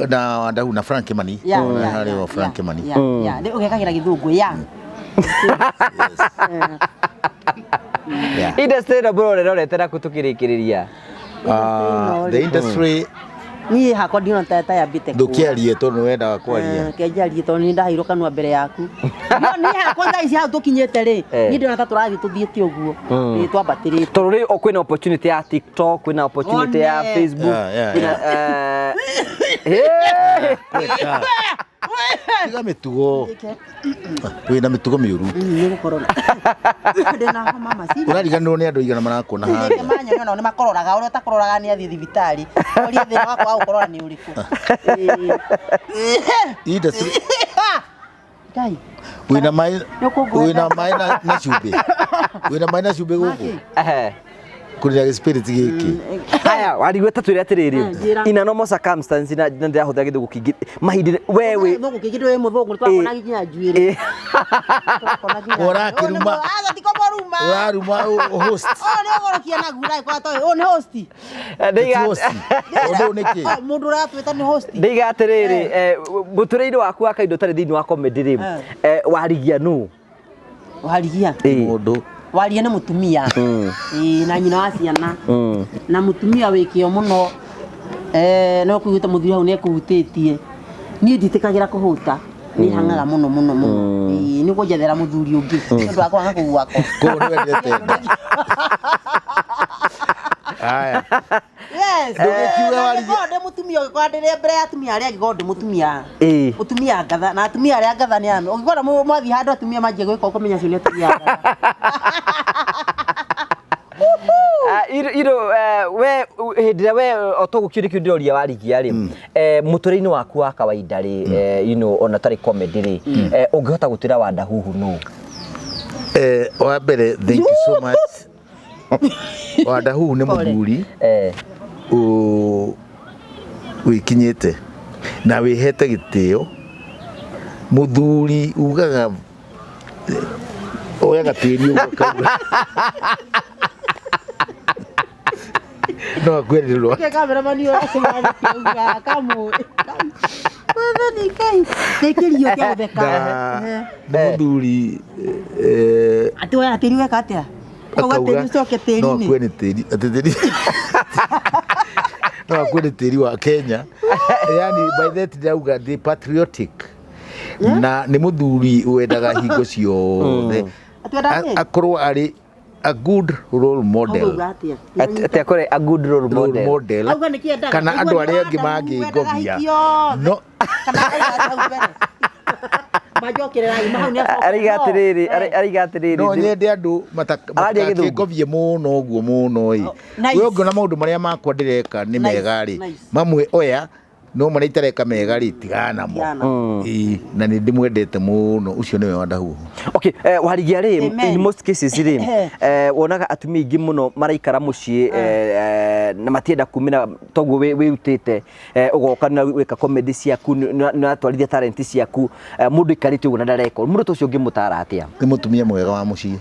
na Wandahuhu na Frank Kimani. Ya, ya, Harĩ ya, o Frank ya, Kimani. ya, ya. Rĩu ũgekagĩra gĩthũngũ ya. Yeah. Industry ĩno mũrorerorete naku tũkĩrĩkĩrĩria. Ah, the industry Niĩ hakwa ndiona ta yambĩte kũra. ndũkĩarie tondũ nĩ wendaga kwaria. Eh, kenjarie tondũ nĩ ndaheirwo kanua mbere yaku. No niĩ hakwa thaa ici hau tũkinyĩte rĩ, Eh. niĩ ndĩrona ta tũrathiĩ tũthiĩte ũguo. Ĩĩ twambatĩrĩte. Tondũ rĩu kwĩna opportunity ya TikTok, kwĩna opportunity ya One. Facebook, Yeah, yeah, kwĩna eh, Kwenda. Tiga mĩtugo. Wĩna mĩtugo mĩũru. Nĩ gũkorora. Ndĩna homa macini. Ũrariganĩrwo nĩ andũ aigana marakuona harĩa. Manya nao nĩ makororaga ũrĩa ũtakororaga nĩ athiĩ thibitarĩ. Ũria thĩna wakwa wa gũkorora nĩ ũrĩkũ. Industry Ngai. wĩna maĩ Nĩũkũngwetha. wĩna maĩ na cumbĩ. Wĩna maĩ na cumbĩ gũkũ. Ehe. Kũrĩa gĩspirit gĩkĩ. Haya, warigwe ta twĩre atĩrĩrĩ. Njĩra. In a normal circumstance na na ndĩrahũthĩra gĩthũngũ kĩingĩ mahinda we wĩ Gĩthũngũ kĩingĩ ndũĩ mũthũngũ nĩ twakona nginya njuĩrĩ. Eh. Twakona nginya- Ũrakĩruma. Aca ti kũmũruma. Ũraruma host. Ũyũ nĩ ũgũrũkia na ngura ĩkorwo atoĩ. Ũyũ nĩ host. Ndaiga Ti host. Ũndũ ũyũ nĩ kĩ? Oh, Mũndũ ũratwĩta nĩ host. ndaiga atĩrĩrĩ, mũtũrĩre-inĩ waku wa kahinda ũtarĩ thĩinĩ wa comedy rĩ, warigia nũ? Warigia. Ĩĩ. Mũndũ. Waria nĩ mũtumia. Ĩĩ na nyina wa ciana. Na mũtumia wĩ kĩo mũno. Eh, no kũiguĩte mũthuri hau nĩ ekũhutĩtie. Niĩ nditĩkagĩra kũhũta. Nĩ hang'aga mũno mũno mũno. Ĩĩ nĩ kũnjethera mũthuri ũngĩ. Nĩ ũndũ wa kũhang'a kũu gwakwa. Koguo nĩ wendete nda. Haya. Yes. Ndũgĩkiuge Na warigia- ngĩkorwo ndĩ mũtumia ũngĩkorwo ndĩrĩ mbere ya atumia arĩa angĩ ngorwo ndĩ mũtumia. Ĩĩ. Mũtumia ngatha na atumia arĩa ngatha nĩ ame. Ũngĩkora mwathiĩ handũ atumia manjie gwĩka ũkũmenya acio nĩ atumia ngatha. Ah, iro we hĩndĩ ĩrĩa we o toguo kĩũria kĩu ndĩroria warigia rĩ, mũtũrĩre-inĩ waku wa kawaida rĩ, you know, ona ũtarĩ comedy rĩ, ũngĩhota gũtwĩra Wandahuhu nũ? Wa mbere thank you so much. Wandahuhu nĩ mũthuri wĩkinyĩte na wĩhete gĩtĩo. Mũthuri ugaga oyaga tĩri ũguo akauga. No akwĩrĩrwo. Ke cameraman ũyũ akĩmathĩkia ũguo, kamũĩ. Mwathani Ngai. Nĩ kĩrio kĩa gũtheka. Na nĩ mũthuri Atĩ woya tĩri weka atĩa? Auga akauga tĩri ũcoke no tĩri-inĩ. akue nĩ tĩri atĩ tĩri no akue nĩ tĩri wa Kenya yani by that ndauga ndĩ patriotic na nĩ mũthuri wendaga hingo ciothe Atĩ wendaga kĩ? akorwo arĩ a good role model. Auga atĩa? Atĩ akore a good role Role model. model Auga nĩkĩ endaga? kana Aigua andũ nĩ arĩa angĩ wenda wendaga mangĩngobia hiki yothe. no Kana auga atĩa hau mbere? Manjokerera ma hau nĩ acoka. Araiga atĩrĩrĩ, araiga atĩrĩrĩ. No nyende andũ Araria gĩthũngũ. matakĩngobie mũno ũguo mũno ĩ. Oh, nice. We ũngĩona maũndũ marĩa makwa ndĩreka nĩ Nice, mega rĩ, nice. mamwe oya no marĩa itareka mega rĩ tigana namo. Tigana namo. Ĩĩ, na nĩ ndĩmwendete mũno ũcio nĩwe Wandahuhu. Okay, warigia rĩ, Amen. in most cases rĩ, wonaga atumia aingĩ mũno maraikara mũciĩ na matienda kumĩra toguo wĩrutĩte, ũgoka na wĩka comedy ciaku nĩ ũratwarithia talent ciaku, mũndũ aikarĩte ũguo na ndareka ũndũ. Mũndũ ta ũcio ũngĩmũtara atĩa? Nĩ mũtumia mwega wa mũciĩ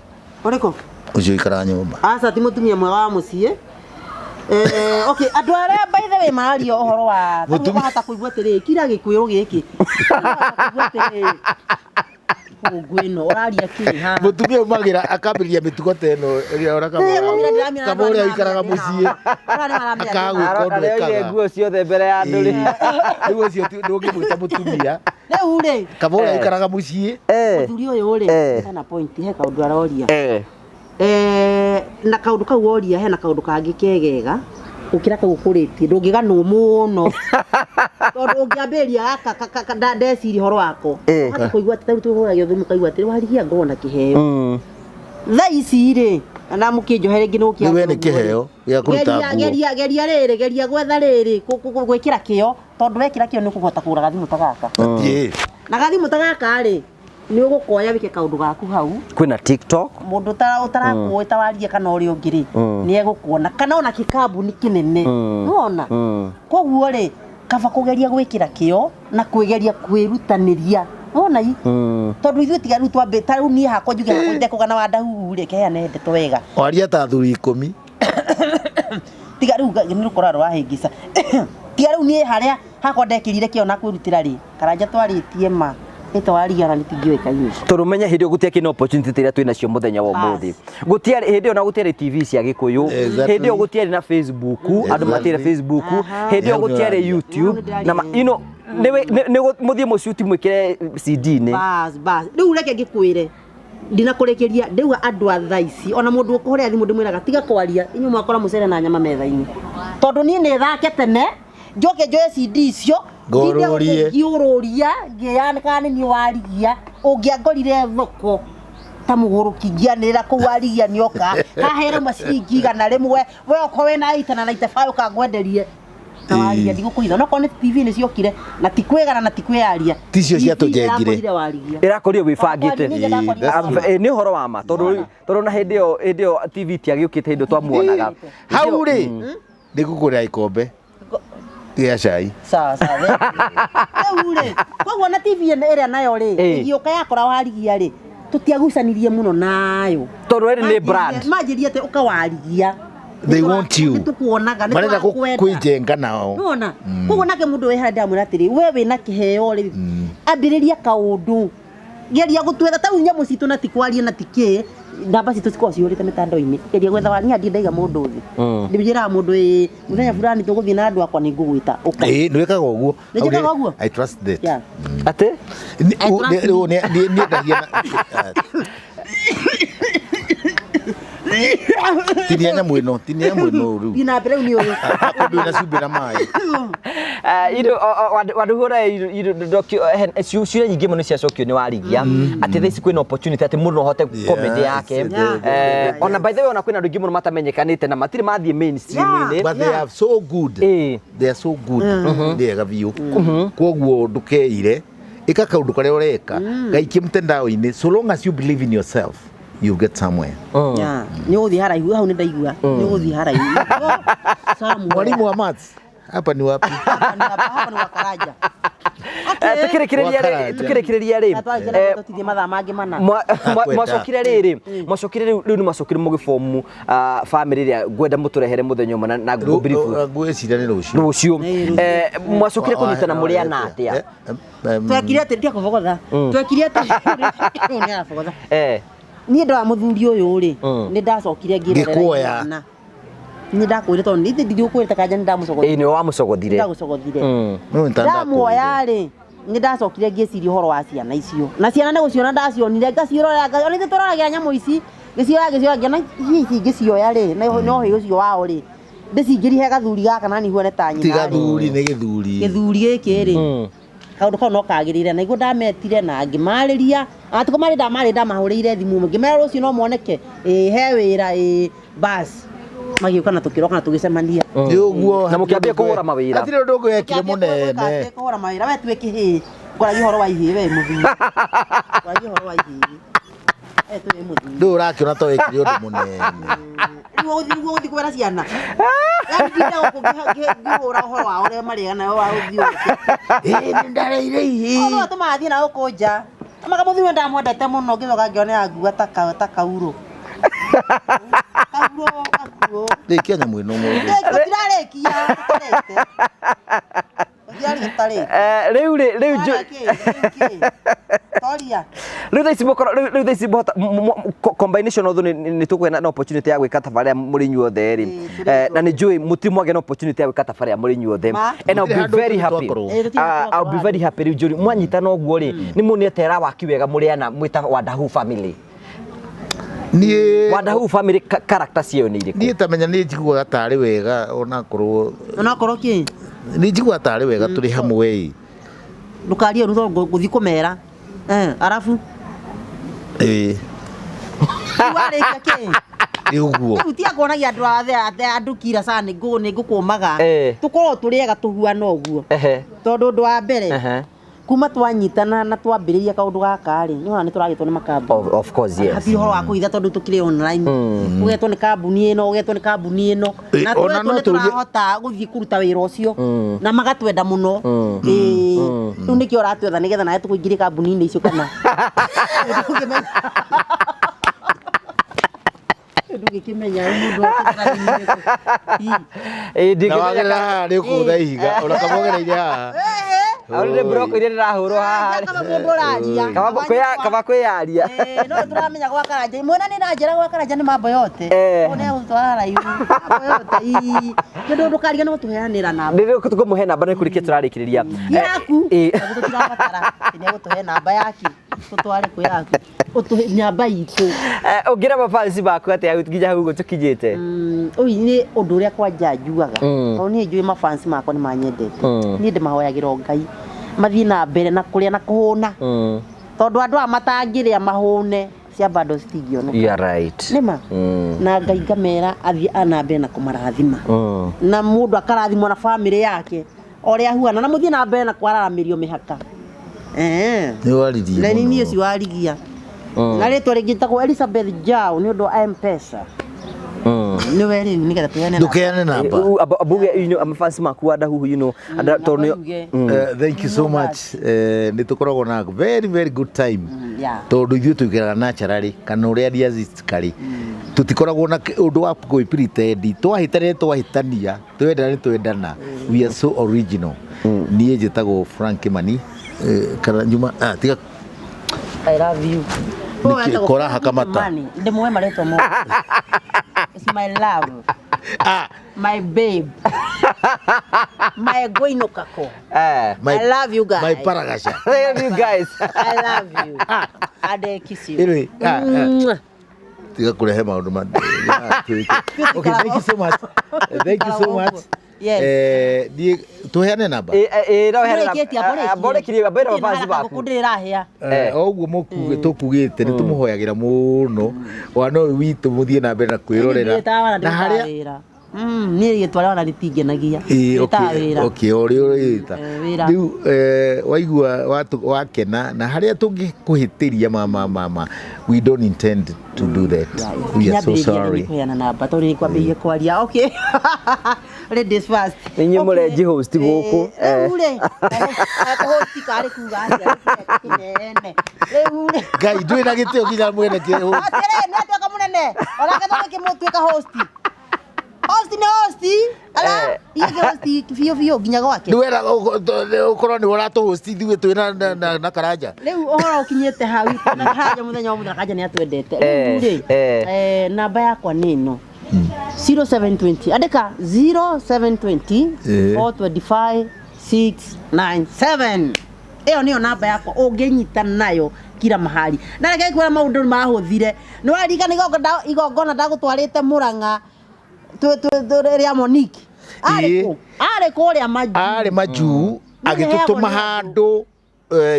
Ũrĩkũ? ũcio ũikaraga nyũmba. Aca ti mũtumia mwega wa mũciĩ. Okay, andũ arĩa by the way mararia ũhoro wa Mũtumia- wahota kũigua atĩrĩrĩ kira gĩkwĩrũ gĩkĩ. Wahota kũigua atĩrĩrĩ ngũngũ ĩno ũraria kĩ haha? Mũtumia umagĩra akambĩrĩria mĩtugo ta ĩno ĩrĩa ora kaba ũrĩa ũikaraga mũciĩ akaga gwĩka ũndũ Arĩa oire ekaga. nguo ciothe mbere ya andũ rĩ. Ĩĩ. Rĩu ũcio ndũngĩmwĩta mũtumia Rĩu rĩ kaba ũrĩa ũikaraga mũciĩ mũthuri ũyũ rĩ hena point he kaũndũ aroria. Na kaũndũ kau woria hena kaũndũ kangĩ kegega gũkĩra kau ũkũrĩtie ndũngĩganwo mũno. Tondũ ũngĩambĩrĩria gaka ndeciria ũhoro wako. Wati kũigua atĩ tarĩu tũhũragio thimũ kaigua atĩ warigia ngorwo na kĩheo. Thaa ici rĩ, na mũkĩnjohe rĩngĩ nĩ Rĩu we nĩ kĩheo gĩa kũruta nguo. Geria geria rĩrĩ, geria gwetha rĩrĩ, gwĩkĩra kĩo, tondũ wekĩra kĩo nĩ ũkũhota kũgũra gathimũ ta gaka. Na gathimũ ta gaka rĩ, nĩ ũgũkoya wĩke kaũndũ gaku hau. Kwĩna TikTok. Mũndũ ũtarakũĩ ta warie kana ũrĩa ũngĩ rĩ, nĩ egũkuona kana ona kĩkambuni kĩnene. Nĩwona? Koguo rĩ, kaba kũgeria gwĩkĩra kĩo na kwĩgeria kwĩrutanĩria. Nĩwona i? Tondũ ithuĩ tiga rĩu twambe, ta rĩu niĩ hakwa njuge hakwa itekũgana wa Ndahuhu rĩ, keheane ndeto wega. Waria ta athuri 10. Tiga rĩu nĩ rũkora rũrahĩngĩca. Tiga rĩu niĩ harĩa hakwa ndekĩrire kĩo na kwĩrutĩra rĩ, Karanja twarĩtie ma. Nĩ twaria na nĩtingĩũĩkaine. Tondũ menye hĩndĩ ĩyo gũtiakĩrĩ na opportunity ta iria twĩ nacio mũthenya wa ũmũthĩ. Gũtiarĩ hĩndĩ ĩyo na gũtiarĩ TV cia Gĩkũyũ. Hĩndĩ ĩyo gũtiarĩ na Facebook, andũ matiarĩ Facebook. Hĩndĩ ĩyo gũtiarĩ YouTube. Na you know, nĩ mũthiĩ mũcuti mwĩkĩre CD-inĩ. Bas, bas. Rĩu reke ngĩkwĩre. Ndinakũrĩkĩria ndauga andũ a thaa ici ona mũndũ ũkũhũrĩra thimũ ndĩmwĩraga tiga kwaria inyuĩ mwakora mũcere na nyama metha-inĩ tondũ niĩ nĩ thake tene njoke njoe CD icio Ngũrũrie. ngĩũrũria ngĩyana kana nĩ niĩ warigia ũngĩangorire thoko ta mũgũrũki ngĩanĩrĩra kũu warigia nĩoka haha ĩrauma ciringi 100 we okorwo wĩna 80 na 95 ũkangwenderie na warigia ndigũkũhitha no korwo nĩ TV nĩ ciokire na ti kwĩgana na ti kwĩyaria Ticio ciatũjengire. Ĩrakorire warigia Ĩrakorire wĩbangĩte. That's Nĩ ũhoro wa ma tondũ tondũ na hĩndĩ ĩyo hĩndĩ ĩyo TV tiagĩũkĩte hĩndĩ ĩyo twamuonaga. Hau rĩ, nĩngũkũgũrĩra gĩkombe gĩa cai. Sawa sawa. Rĩu rĩ, koguo na TV ĩno ĩrĩa nayo rĩ, ĩgĩũka yakora warigia rĩ, tũtiagucanirie mũno nayo. Tondũ ĩrĩ nĩ brand. Manjĩrie atĩ ũka warigia. They want you. Nĩtũkuonaga, Marenda nĩtũrakwenda. kwĩjenga nao. Nĩwona? Koguo nake mũndũ wĩ harĩa ndamwĩra atĩrĩ, we wĩna kĩheo rĩ, ambĩrĩria kaũndũ. Geria gũtwetha ta rĩu nyamũ citũ na ti kwaria na ti kĩ, namba citũ cikoragwo cihũrĩte mĩtandao-inĩ. Geria gwetha wa niĩ ndaiga mũndũ thĩ. Ndĩmwĩraga mũndũ ĩ mũthenya fulani tũgũthiĩ na andũ akwa nĩngũgwĩta ũka. Ĩĩ, nĩwĩkaga ũguo. Nĩ njĩkaga ũguo? I trust that. Yeah. Atĩ? I trust Rĩu niĩ ndagia na tinia nyamũ ĩno, tinia nyamũ ĩno rĩu. Thiĩ na mbere rĩu nĩ ũĩ. Kũndũ ĩna cumbĩ na maĩ. Wanduhũra ciũria nyingĩ mũno ciacokio nĩ warigia atĩ thaa ici kwĩna opportunity atĩ mũndũ no ahote comedy yake. Ona by the way ona kwĩna andũ aingĩ mũno matamenyekanĩte na matirĩ mathiĩ mainstream-inĩ. But they are so good. They are so good. Nĩ ega biũ. Koguo ndũkeire, ĩka kaũndũ karĩa ũreka, gaikie mtandao-inĩ, so long as you believe in yourself, you get somewhere. Nĩ ũgũthiĩ haraihu, hau nĩ ndaigua. Nĩ ũgũthiĩ haraihu. Mwalimu wa maths, hapa ni wapi? Hapa ni Wakaraja. Tukĩrĩkĩrĩria rĩ, Tũthiĩ mathaa mangĩ mana. Mwacokire rĩrĩ, mwacokire rĩu rĩu nĩ mwacokire mũgĩbomu family ĩrĩa ngwenda mũtũrehere mũthenya ũmwe na ngũbiribu. Ngwĩciria nĩ rũciũ. Rũciũ. Mwacokire kũnyitana mũrĩ ana atĩa? Twekire atĩ ndia kũbogotha. Twekire atĩ nĩ arabogotha. Niĩ ndoya mũthuri ũyũ rĩ, nĩ ndacokire ngĩrorera imwana. Nĩ ndakwĩrire tondũ nĩ ndigũkwĩrĩte kanja nĩ ndamũcogothire. Ĩĩ, nĩwe wamũcogothire. Ndagũcogothire. Ndamuoya rĩ, nĩ ndacokire ngĩciria ũhoro wa ciana icio. Na ciana nĩ gũciona ndacionire, ngaciĩrorera, ona ithuĩ tũroragĩra nyamũ ici, ngĩcioya ngĩcioya ngĩona hihi ici ingĩcioya rĩ, na ũhĩ ũcio wao rĩ, ndĩcingĩrie he gathuri gaka na niĩ huane ta nyina. Ti gathuri, nĩ gĩthuri. Gĩthuri gĩkĩ rĩ, kaũndũ kau no kagĩrĩire. Na niguo ndametire na ngĩmarĩria, atikũ marĩ ndamarĩ ndamahũrĩire thimũ ngĩmera rũciũ no moneke, ĩĩ he wĩra, ĩĩ bas. Magĩũka na tũkĩroka na tũgĩcemania. Nĩ ũguo. Na mũkĩambia kũhũra mawĩra. Hatirĩ ũndũ ũngĩ wekire mũnene. Kũhũra mawĩra we tuĩ kĩhĩĩ. Ngwaragia ũhoro wa ihĩĩ we mũthuri. Ngwaragia ũhoro wa ihĩĩ. We tuĩ mũthuri. Ndũĩ ũrakĩona ta wekire ũndũ mũnene. Rĩu ũgũthiĩ ũgũthiĩ kwĩra ciana. Yaani ndinda gũkũ ngĩhũra ũhoro wa ũrĩa marĩaga nayo wa ũthiĩ ũke. Ĩĩ nĩ ndareire ihĩĩ. Ũndũ ũtũmaga thiĩ na gũkũ nja. Maka mũthuri ndamwendete mũno ngĩcoka ngĩona yangua ta kaurũ. Kaurũ gakuũ. Rĩkia nyamũ ĩno mũndũ. Tũtirarĩkia tũtarĩte. Tũtirarĩkia tũtarĩte. Rĩu rĩ, rĩu Toria. Rĩu thaa ici mũkorwo rĩu thaa ici mũhota combination although nĩ tũkũgĩa na opportunity ya gwĩka tabarĩra mũrĩ inyuothe rĩ. Na nĩ njũĩ mũtirĩ mwagĩa na opportunity ya gwĩka tabarĩra mũrĩ inyuothe. And I'll be very happy. I'll be very happy rĩu njũri mwanyitana ũguo rĩ, nĩ muonete era waki wega mũrĩ ana mwĩta Wandahu family. Niĩ Wandahu family character ciayo nĩ irĩkũ? Niĩ tamenya nĩ njiguaga tarĩ wega onakorwo onakorwo kĩ? Nĩ njiguaga tarĩ wega tũrĩ hamwe ĩ. Ndũkarie ũru tondũ ngũthiĩ kũmera. Eh, arabu Ĩ. Rĩu warĩkia kĩ? Nĩ ũguo. Rĩu tiga kuonagia andũ othe atĩ andũ kira sana nĩ ngũkũmaga. Tũkorwo tũrĩ ega tũhuana ũguo. Tondũ ũndũ wa mbere kuma twanyitana na twambĩrĩria kaũndũ gaka rĩ, nĩ wona nĩ tũragĩtwo nĩ makambuni. Of course, yes. Hatirĩ ũhoro wa kũhitha tondũ tũkĩrĩ online. Ũgetwo nĩ kambuni ĩno, ũgetwo nĩ kambuni ĩno. Na Ona twetwo no nĩ tũrie- tũrahota gũthiĩ kũruta wĩra ũcio. Na magatwenda mũno. Ĩĩ. Rĩu nĩkĩo ũratwetha nĩgetha nawe tũkũingĩrie kambuni-inĩ icio kana. Ndũngĩmenya. Ndũngĩkĩmenya mũndũ akĩtara. Ĩ, Na ndingĩmenya wagerera haha nĩ ũkũgũtha ihiga ona kaba ũgereire haha. Aũ nĩ block iria ndĩrahũrwo haha. Kaba mũndũ ũraria. Kaba kwĩyaria. No tũramenya gwa Karanja. Mwena nĩ na njĩra gwa Karanja nĩ mambo yote. Ũũ nĩ egũtwara haraihu. Mambo yote. Ii. Kĩndũ ndũkaria no tũheanĩra namba. Nĩ tũkũmũhe namba nĩ kũrĩkia tũrarĩkĩrĩria. Yaku. Tũtirabatara. Nĩ egũtũhe namba yake. Tũtware kwĩ yaku. Ũtũhe namba itũ. Ũngĩra mafansi maku atĩa nginya hau ũguo tũkinyĩte? Ũyũ nĩ ũndũ ũrĩa kwanja njugaga. Tondũ niĩ njũĩ mafansi makwa nĩ manyendete. Niĩ ndĩmahoyagĩra o Ngai mathiĩ na mbere na kũrĩa na kũhũna. Tondũ andũ aya matangĩrĩa mahũne cia bado citingĩoneka. You are right. Nĩma? Na Ngai ngamera athiĩ na mbere na kũmarathima. Na mũndũ akarathimwo na bamĩrĩ yake o ũrĩa ahuana na mũthiĩ na mbere na kwararamĩrio mĩhaka. Nĩ waririe Na mũno. niĩ ũcio warigia. Na rĩtwa rĩngĩ njĩtagwo Elizabeth Jao nĩ ũndũ wa M-Pesa. Nĩwe rĩu nĩgetha tũheane namba. Ndũkeane namba. Abuge you know amafansi maku wa Ndahuhu you know tondũ nĩ Yuge. Thank you so much. Nĩ tũkoragwo na very very good time. Yeah. Tondũ ithuĩ tũikaraga naturally kana ũrĩa realistically. Tũtikoragwo na ũndũ wa kwĩ pretend. Twahĩtania twahĩtania, twendana nĩ twendana. We are so original. Niĩ njĩtagwo Frank Kimani kana Juma tiga I love you. Nĩkĩ, kora hakamata. Ndĩmũhe marĩtwa mothe. It's my love. My babe. My goinokako. I love you guys. My paragasha. I love you guys. I love you. And I kiss you. Anyway, tiga kũrehe maũndũ ma Okay, thank you so much. Thank you so much. Yes. Niĩ tũheane namba. No heana Ũrĩkĩtie, amba amba ũrĩkirie amba ĩra mafansi maku. Ngũkũ ndĩrĩ ĩrahĩa. O ũguo tũkugĩte nĩ tũmũhoyagĩra mũno wana ũyũ witũ mũthiĩ na mbere na kwĩrorera na harĩa wĩra. Niĩ rĩtwa rĩa wana rĩtingenagia. Ĩĩ, Rĩtaga okay, wĩra. okay, o ũrĩa ũrĩta Wĩra. rĩu waigua wakena na harĩa tũngĩkũhĩtĩria mama we don't intend to do that. We are so sorry. Kũheana namba tondũ nĩ kwambĩrĩria kwaria. Okay. Ladies first. Nĩ inyuĩ mũrenji host gũkũ. Rĩu rĩ, kũhost karĩ kuga atĩa? Kĩnene. Rĩu rĩ. Ngai ndũrĩ na gĩtĩo nginya mwene kĩ Atĩrĩ, nĩ atuĩka mũnene. Onake tũgĩkĩmũtuĩka host. Host nĩ host. Ala, iye host biũ biũ nginya gwake. Nĩ wera ũkorwo nĩ ũratũhost ithuĩ twĩ na Karanja. Rĩu ũhoro ũkinyĩte hau na Karanja mũthenya wa mũthenya Karanja nĩ atwendete. Rĩu rĩ, namba yakwa nĩ ĩno. 0720 andĩka 0720 425 697. Ĩyo nĩyo namba yakwa ũngĩnyita nayo kila mahali. Na reke ngwĩre maũndũ mahũthire. Nĩ waririkana igongona ndagũtwarĩte Mũrang'a rĩa Monique. Arĩ kũ? Arĩ kũrĩa Majuu. Arĩ Majuu agĩtũtũma handũ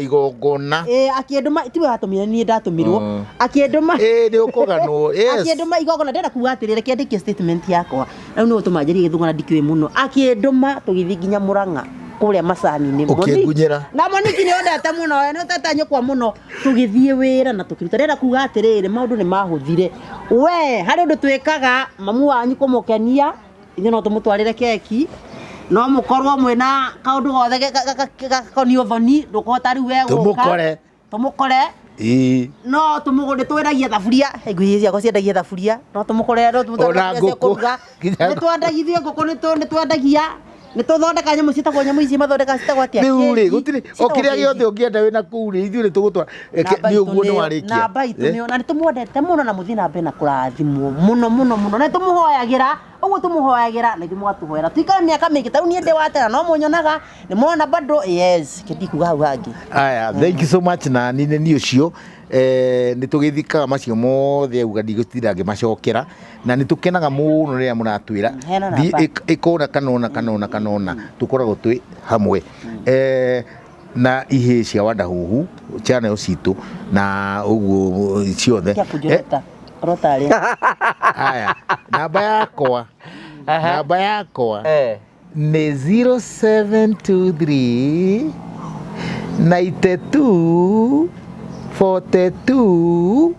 igongona. Akĩndũma tiwe watũmire niĩ ndatũmirwo. Akĩndũma. Nĩ ũkũganwo. Yes. Akĩndũma igongona ndĩrenda kuga atĩrĩrĩ reke ndĩkie statement yakwa. Rĩu nĩ gũtũma njarie gĩthũngũ na ndikĩũĩ mũno. Akĩndũma tũgĩthiĩ nginya Mũrang'a kũrĩa macani-inĩ. Ũkĩngunyĩra. Na Monique nĩ ondete mũno, nĩ ũtete nyũkwa mũno. Tũgĩthiĩ wĩra na tũkĩruta. Ndĩrenda kuga atĩrĩrĩ maũndũ nĩ mahũthire. We harĩ ũndũ twĩkaga mamu wanyu kũmũkenia, ithuĩ no tũmũtwarĩre keki. No mũkorwo mwĩna kaũndũ gothe gakoniĩ ũthoni, ndũkũhota rĩu we gũka. Tũmũkore. Tũmũkore. No tũmũgũre twendagia thaburia. Ngui ciakwa ciendagia thaburia. No tũmũkore, no tũmũtwarĩre Ona thaburia cia ngũkũ. kũruga. Nĩ twendagia ithuĩ ngũkũ, nĩ twendagia. Nĩ tũthondekaga nyamũ ciĩtagwo nyamũ ici mathondekaga ciĩtagwo atĩa? Rĩu rĩ, Keki. gũtirĩ o Ciĩtagwo kĩrĩa keki. gĩothe ũngĩenda wĩna kũu rĩ, ithuĩ nĩ tũgũtwara. Nĩ ũguo nĩ warĩkia. Namba itũ nĩyo, na nĩ tũmwendete mũno na mũthiĩ na mbere na kũrathimwo mũno mũno mũno. Na nĩ tũmũhoyagĩra Ũguo tũmũhoyagĩra na ithuĩ mũgatũhoera tuikare mĩaka mĩingĩ. Ta rĩu niĩ ndĩ wa tena no mũnyonaga nĩ mona bado. Yes, kĩndikuga hau hangĩ. Aya, thank you so much. Na ni nĩ niĩ ũcio nĩ tũgĩthikaga macio mothe auga, ndigũtinda ngĩmacokera, na nĩ tũkenaga mũno rĩrĩa mũratwĩra. Heana Thiĩ namba. ĩkona kanona kanona kanona, tũkoragwo twĩ hamwe na ihĩ cia Wandahuhu channel citũ na ũguo ciothe. Tia kũnjũrota rota arĩa. Aya, namba yakwa nĩ 0723 92 42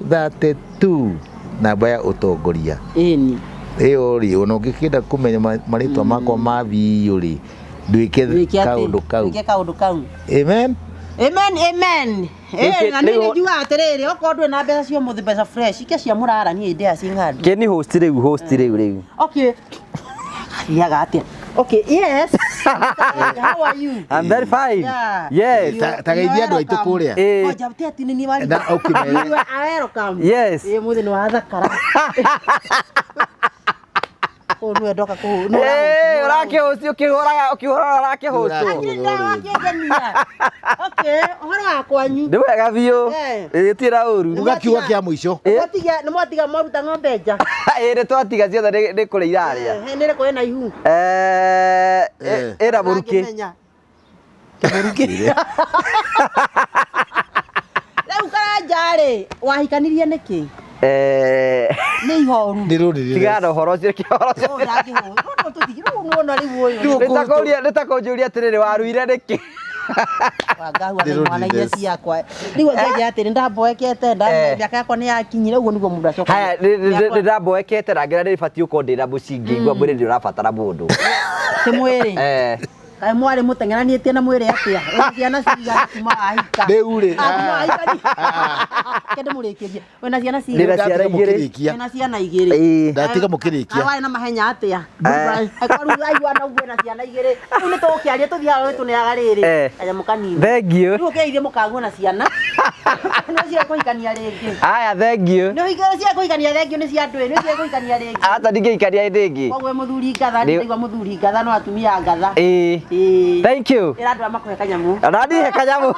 32, namba ya ũtongoria. Ĩni. Ĩyo rĩ, ona ũngĩkĩenda kũmenya marĩtwa makwa ma biũ rĩ, ndwĩke Wĩke atĩ kaũndũ kau. Wĩke kaũndũ kau. Amen. Amen, amen. Na niĩ Rĩu- nĩ njugaga atĩrĩrĩ, okorwo ndũrĩ na mbeca cia ũmũthĩ, mbeca fresh ikia cia mũrara, niĩ ndĩaga ci ng'andu. Kĩni host rĩu, host rĩu. Okay, thiaga atĩa? Okay, yes, how are you? I'm very fine. Yeah. Yes. Ta geithia andũ aitũ kũrĩa. Ngoja te ati nĩ niĩ wari. Na ũkĩmere. You are welcome. Yes. Ĩ mũthĩ nĩ wathakara. Kũu nĩwe ndoka kũu. Nĩ Ũrakĩhost ũkĩhũraga ũkĩhũraga ũrakĩhostwo. Ũrakĩngenia. Okay, ũhoro wa kwanyu? Nĩ wega biũ. Ĩ na ũru. Uga kiugo kĩa mũico. Nĩ mwatiga mwaruta ng'ombe nja? Ĩ nĩ twatiga ciothe, nĩ kũrĩa irarĩa. Nĩ rĩkũ ĩna ihu? Ĩna mũrukĩ. Ndangĩmenya. Rĩu Karanja rĩ, wahikanirie nĩkĩ? Nĩ ihoru. Nĩ rũrĩrĩ. Tigana na ũhoro ũcio, kĩ ũhoro ũcio. Ũyũ ndangĩhũra. Rũrũ tũthiĩ, rũu nĩwona rĩu ũyũ. Rĩu Nĩ ta kũnjũria atĩrĩrĩ, waruire nĩkĩ? Wangahua Nĩ na imwana iria rũrĩrĩ. ciakwa. Rĩu angĩanjĩra atĩrĩ, ndamboekete, mĩaka yakwa nĩ yakinyire, ũguo nĩguo mũndũ acokagia. Haya, nĩ ndamboekete na ngĩra nĩ batiĩ gũkorwo ndĩna mũciĩ, ngĩigua mwĩrĩ nĩ ũrabatara mũndũ. Ti mwĩrĩ. Kaĩ mwarĩ mũteng'eranĩtie na mwĩrĩ atĩa? Wĩna ciana cigana kuma wahika? Rĩu rĩ, Ah, kuma ah. wahikania. Reke ndĩmũrĩkĩrie. Wĩna ciana Ndĩna cigana? ciana Ndatiga igĩrĩ. mũkĩrĩkia. Wĩna ciana igĩrĩ. Ĩĩ. Ndatiga mũkĩrĩkia. Ah, warĩ na mahenya atĩa? Angĩkorwo rĩu aigua na ũguo na ciana igĩrĩ, rĩu nĩ tũgũkĩaria tũthiĩ haha tũneaga rĩrĩ kanyamũ kanini. Thank you. Rĩu ũkĩgeithie mũkaguo na ciana. Nĩ cia kũhikania rĩngĩ. Aya, thank you. Nĩ cia kũhikania, thank you, nĩ cia andũ ĩ, nĩ cia kũhikania rĩngĩ. Aca, ndingĩhikania hĩndĩ ĩngĩ. Koguo wĩ mũthuri ngatha, ndaigua mũthuri ngatha no atumia ngatha. Ĩĩ. Ĩĩ. Thank you. Ĩra andũ aya makũhe kanyamũ. Na nihe kanyamũ.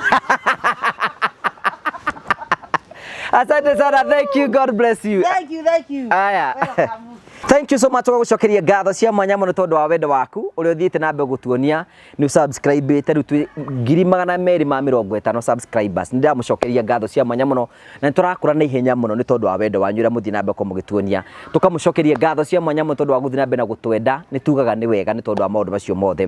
Asante sana, thank you, God bless you. Thank you, thank you. Aya. Welcome. Thank you so much, tũgagũcokeria ngatho cia mwanya mũno tondũ wa wendo waku ũrĩa ũthiĩte na mbere gũtuonia nĩ subscribe te. Rĩu twĩ 250,000 subscribers. Nĩ ndĩramũcokeria ngatho cia mwanya mũno na nĩ tũrakũra na ihenya mũno nĩ tondũ wa wendo wanyu ũrĩa mũthiĩ na mbere gũkorwo mũgĩtuonia. Tũkamũcokeria ngatho cia mwanya mũno tondũ wa gũthiĩ na mbere na gũtwenda. Nĩ tugaga nĩ wega nĩ tondũ wa maũndũ macio mothe.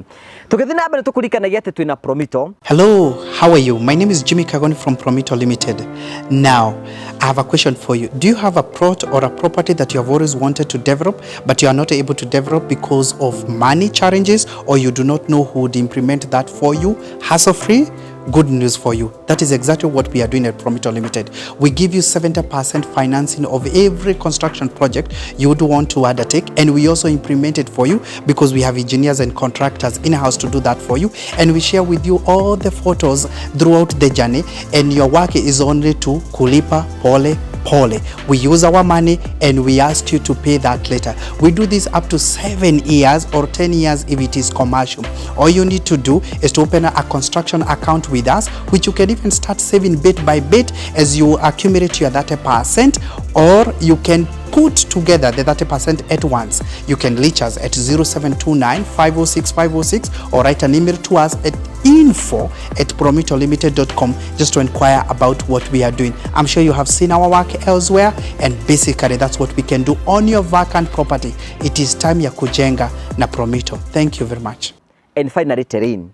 Tũgĩthiĩ na mbere, tũkũririkanagia atĩ twĩna Promito. Hello, how are you? My name is Jimmy Kagoni from Promito Limited. Now, I have a question for you. Do you have a plot or a property that you have always wanted to develop, but you are not able to develop because of money challenges, or you do not know who would implement that for you hassle free? Good news for you. That is exactly what we are doing at Promito Limited. We give you 70% financing of every construction project you would want to undertake, and we also implement it for you because we have engineers and contractors in-house to do that for you, and we share with you all the photos throughout the journey, and your work is only to kulipa pole pole. We use our money and we ask you to pay that later. We do this up to 7 years or 10 years if it is commercial. All you need to do is to open a construction account with us, which you can even start saving bit by bit as you accumulate your 30%, or you can put together the 30% at once. You can reach us at 0729 506 506 or write an email to us at info@promitolimited.com just to inquire about what we are doing. I'm sure you have seen our work elsewhere, and basically that's what we can do on your vacant property. It is time ya kujenga na Promito. Thank you very much. And finally, terrain.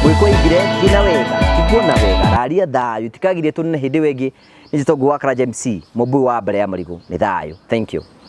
Gwĩkwo igire tina wega tiguona wega raria thayũ tikagirie tũnene hĩndĩ ĩyo ĩngĩ. Nĩ njĩtwo Ngũgũ wa Karanja MC, mũmbui wa mbere ya marigũ. Nĩ thayũ, thank you.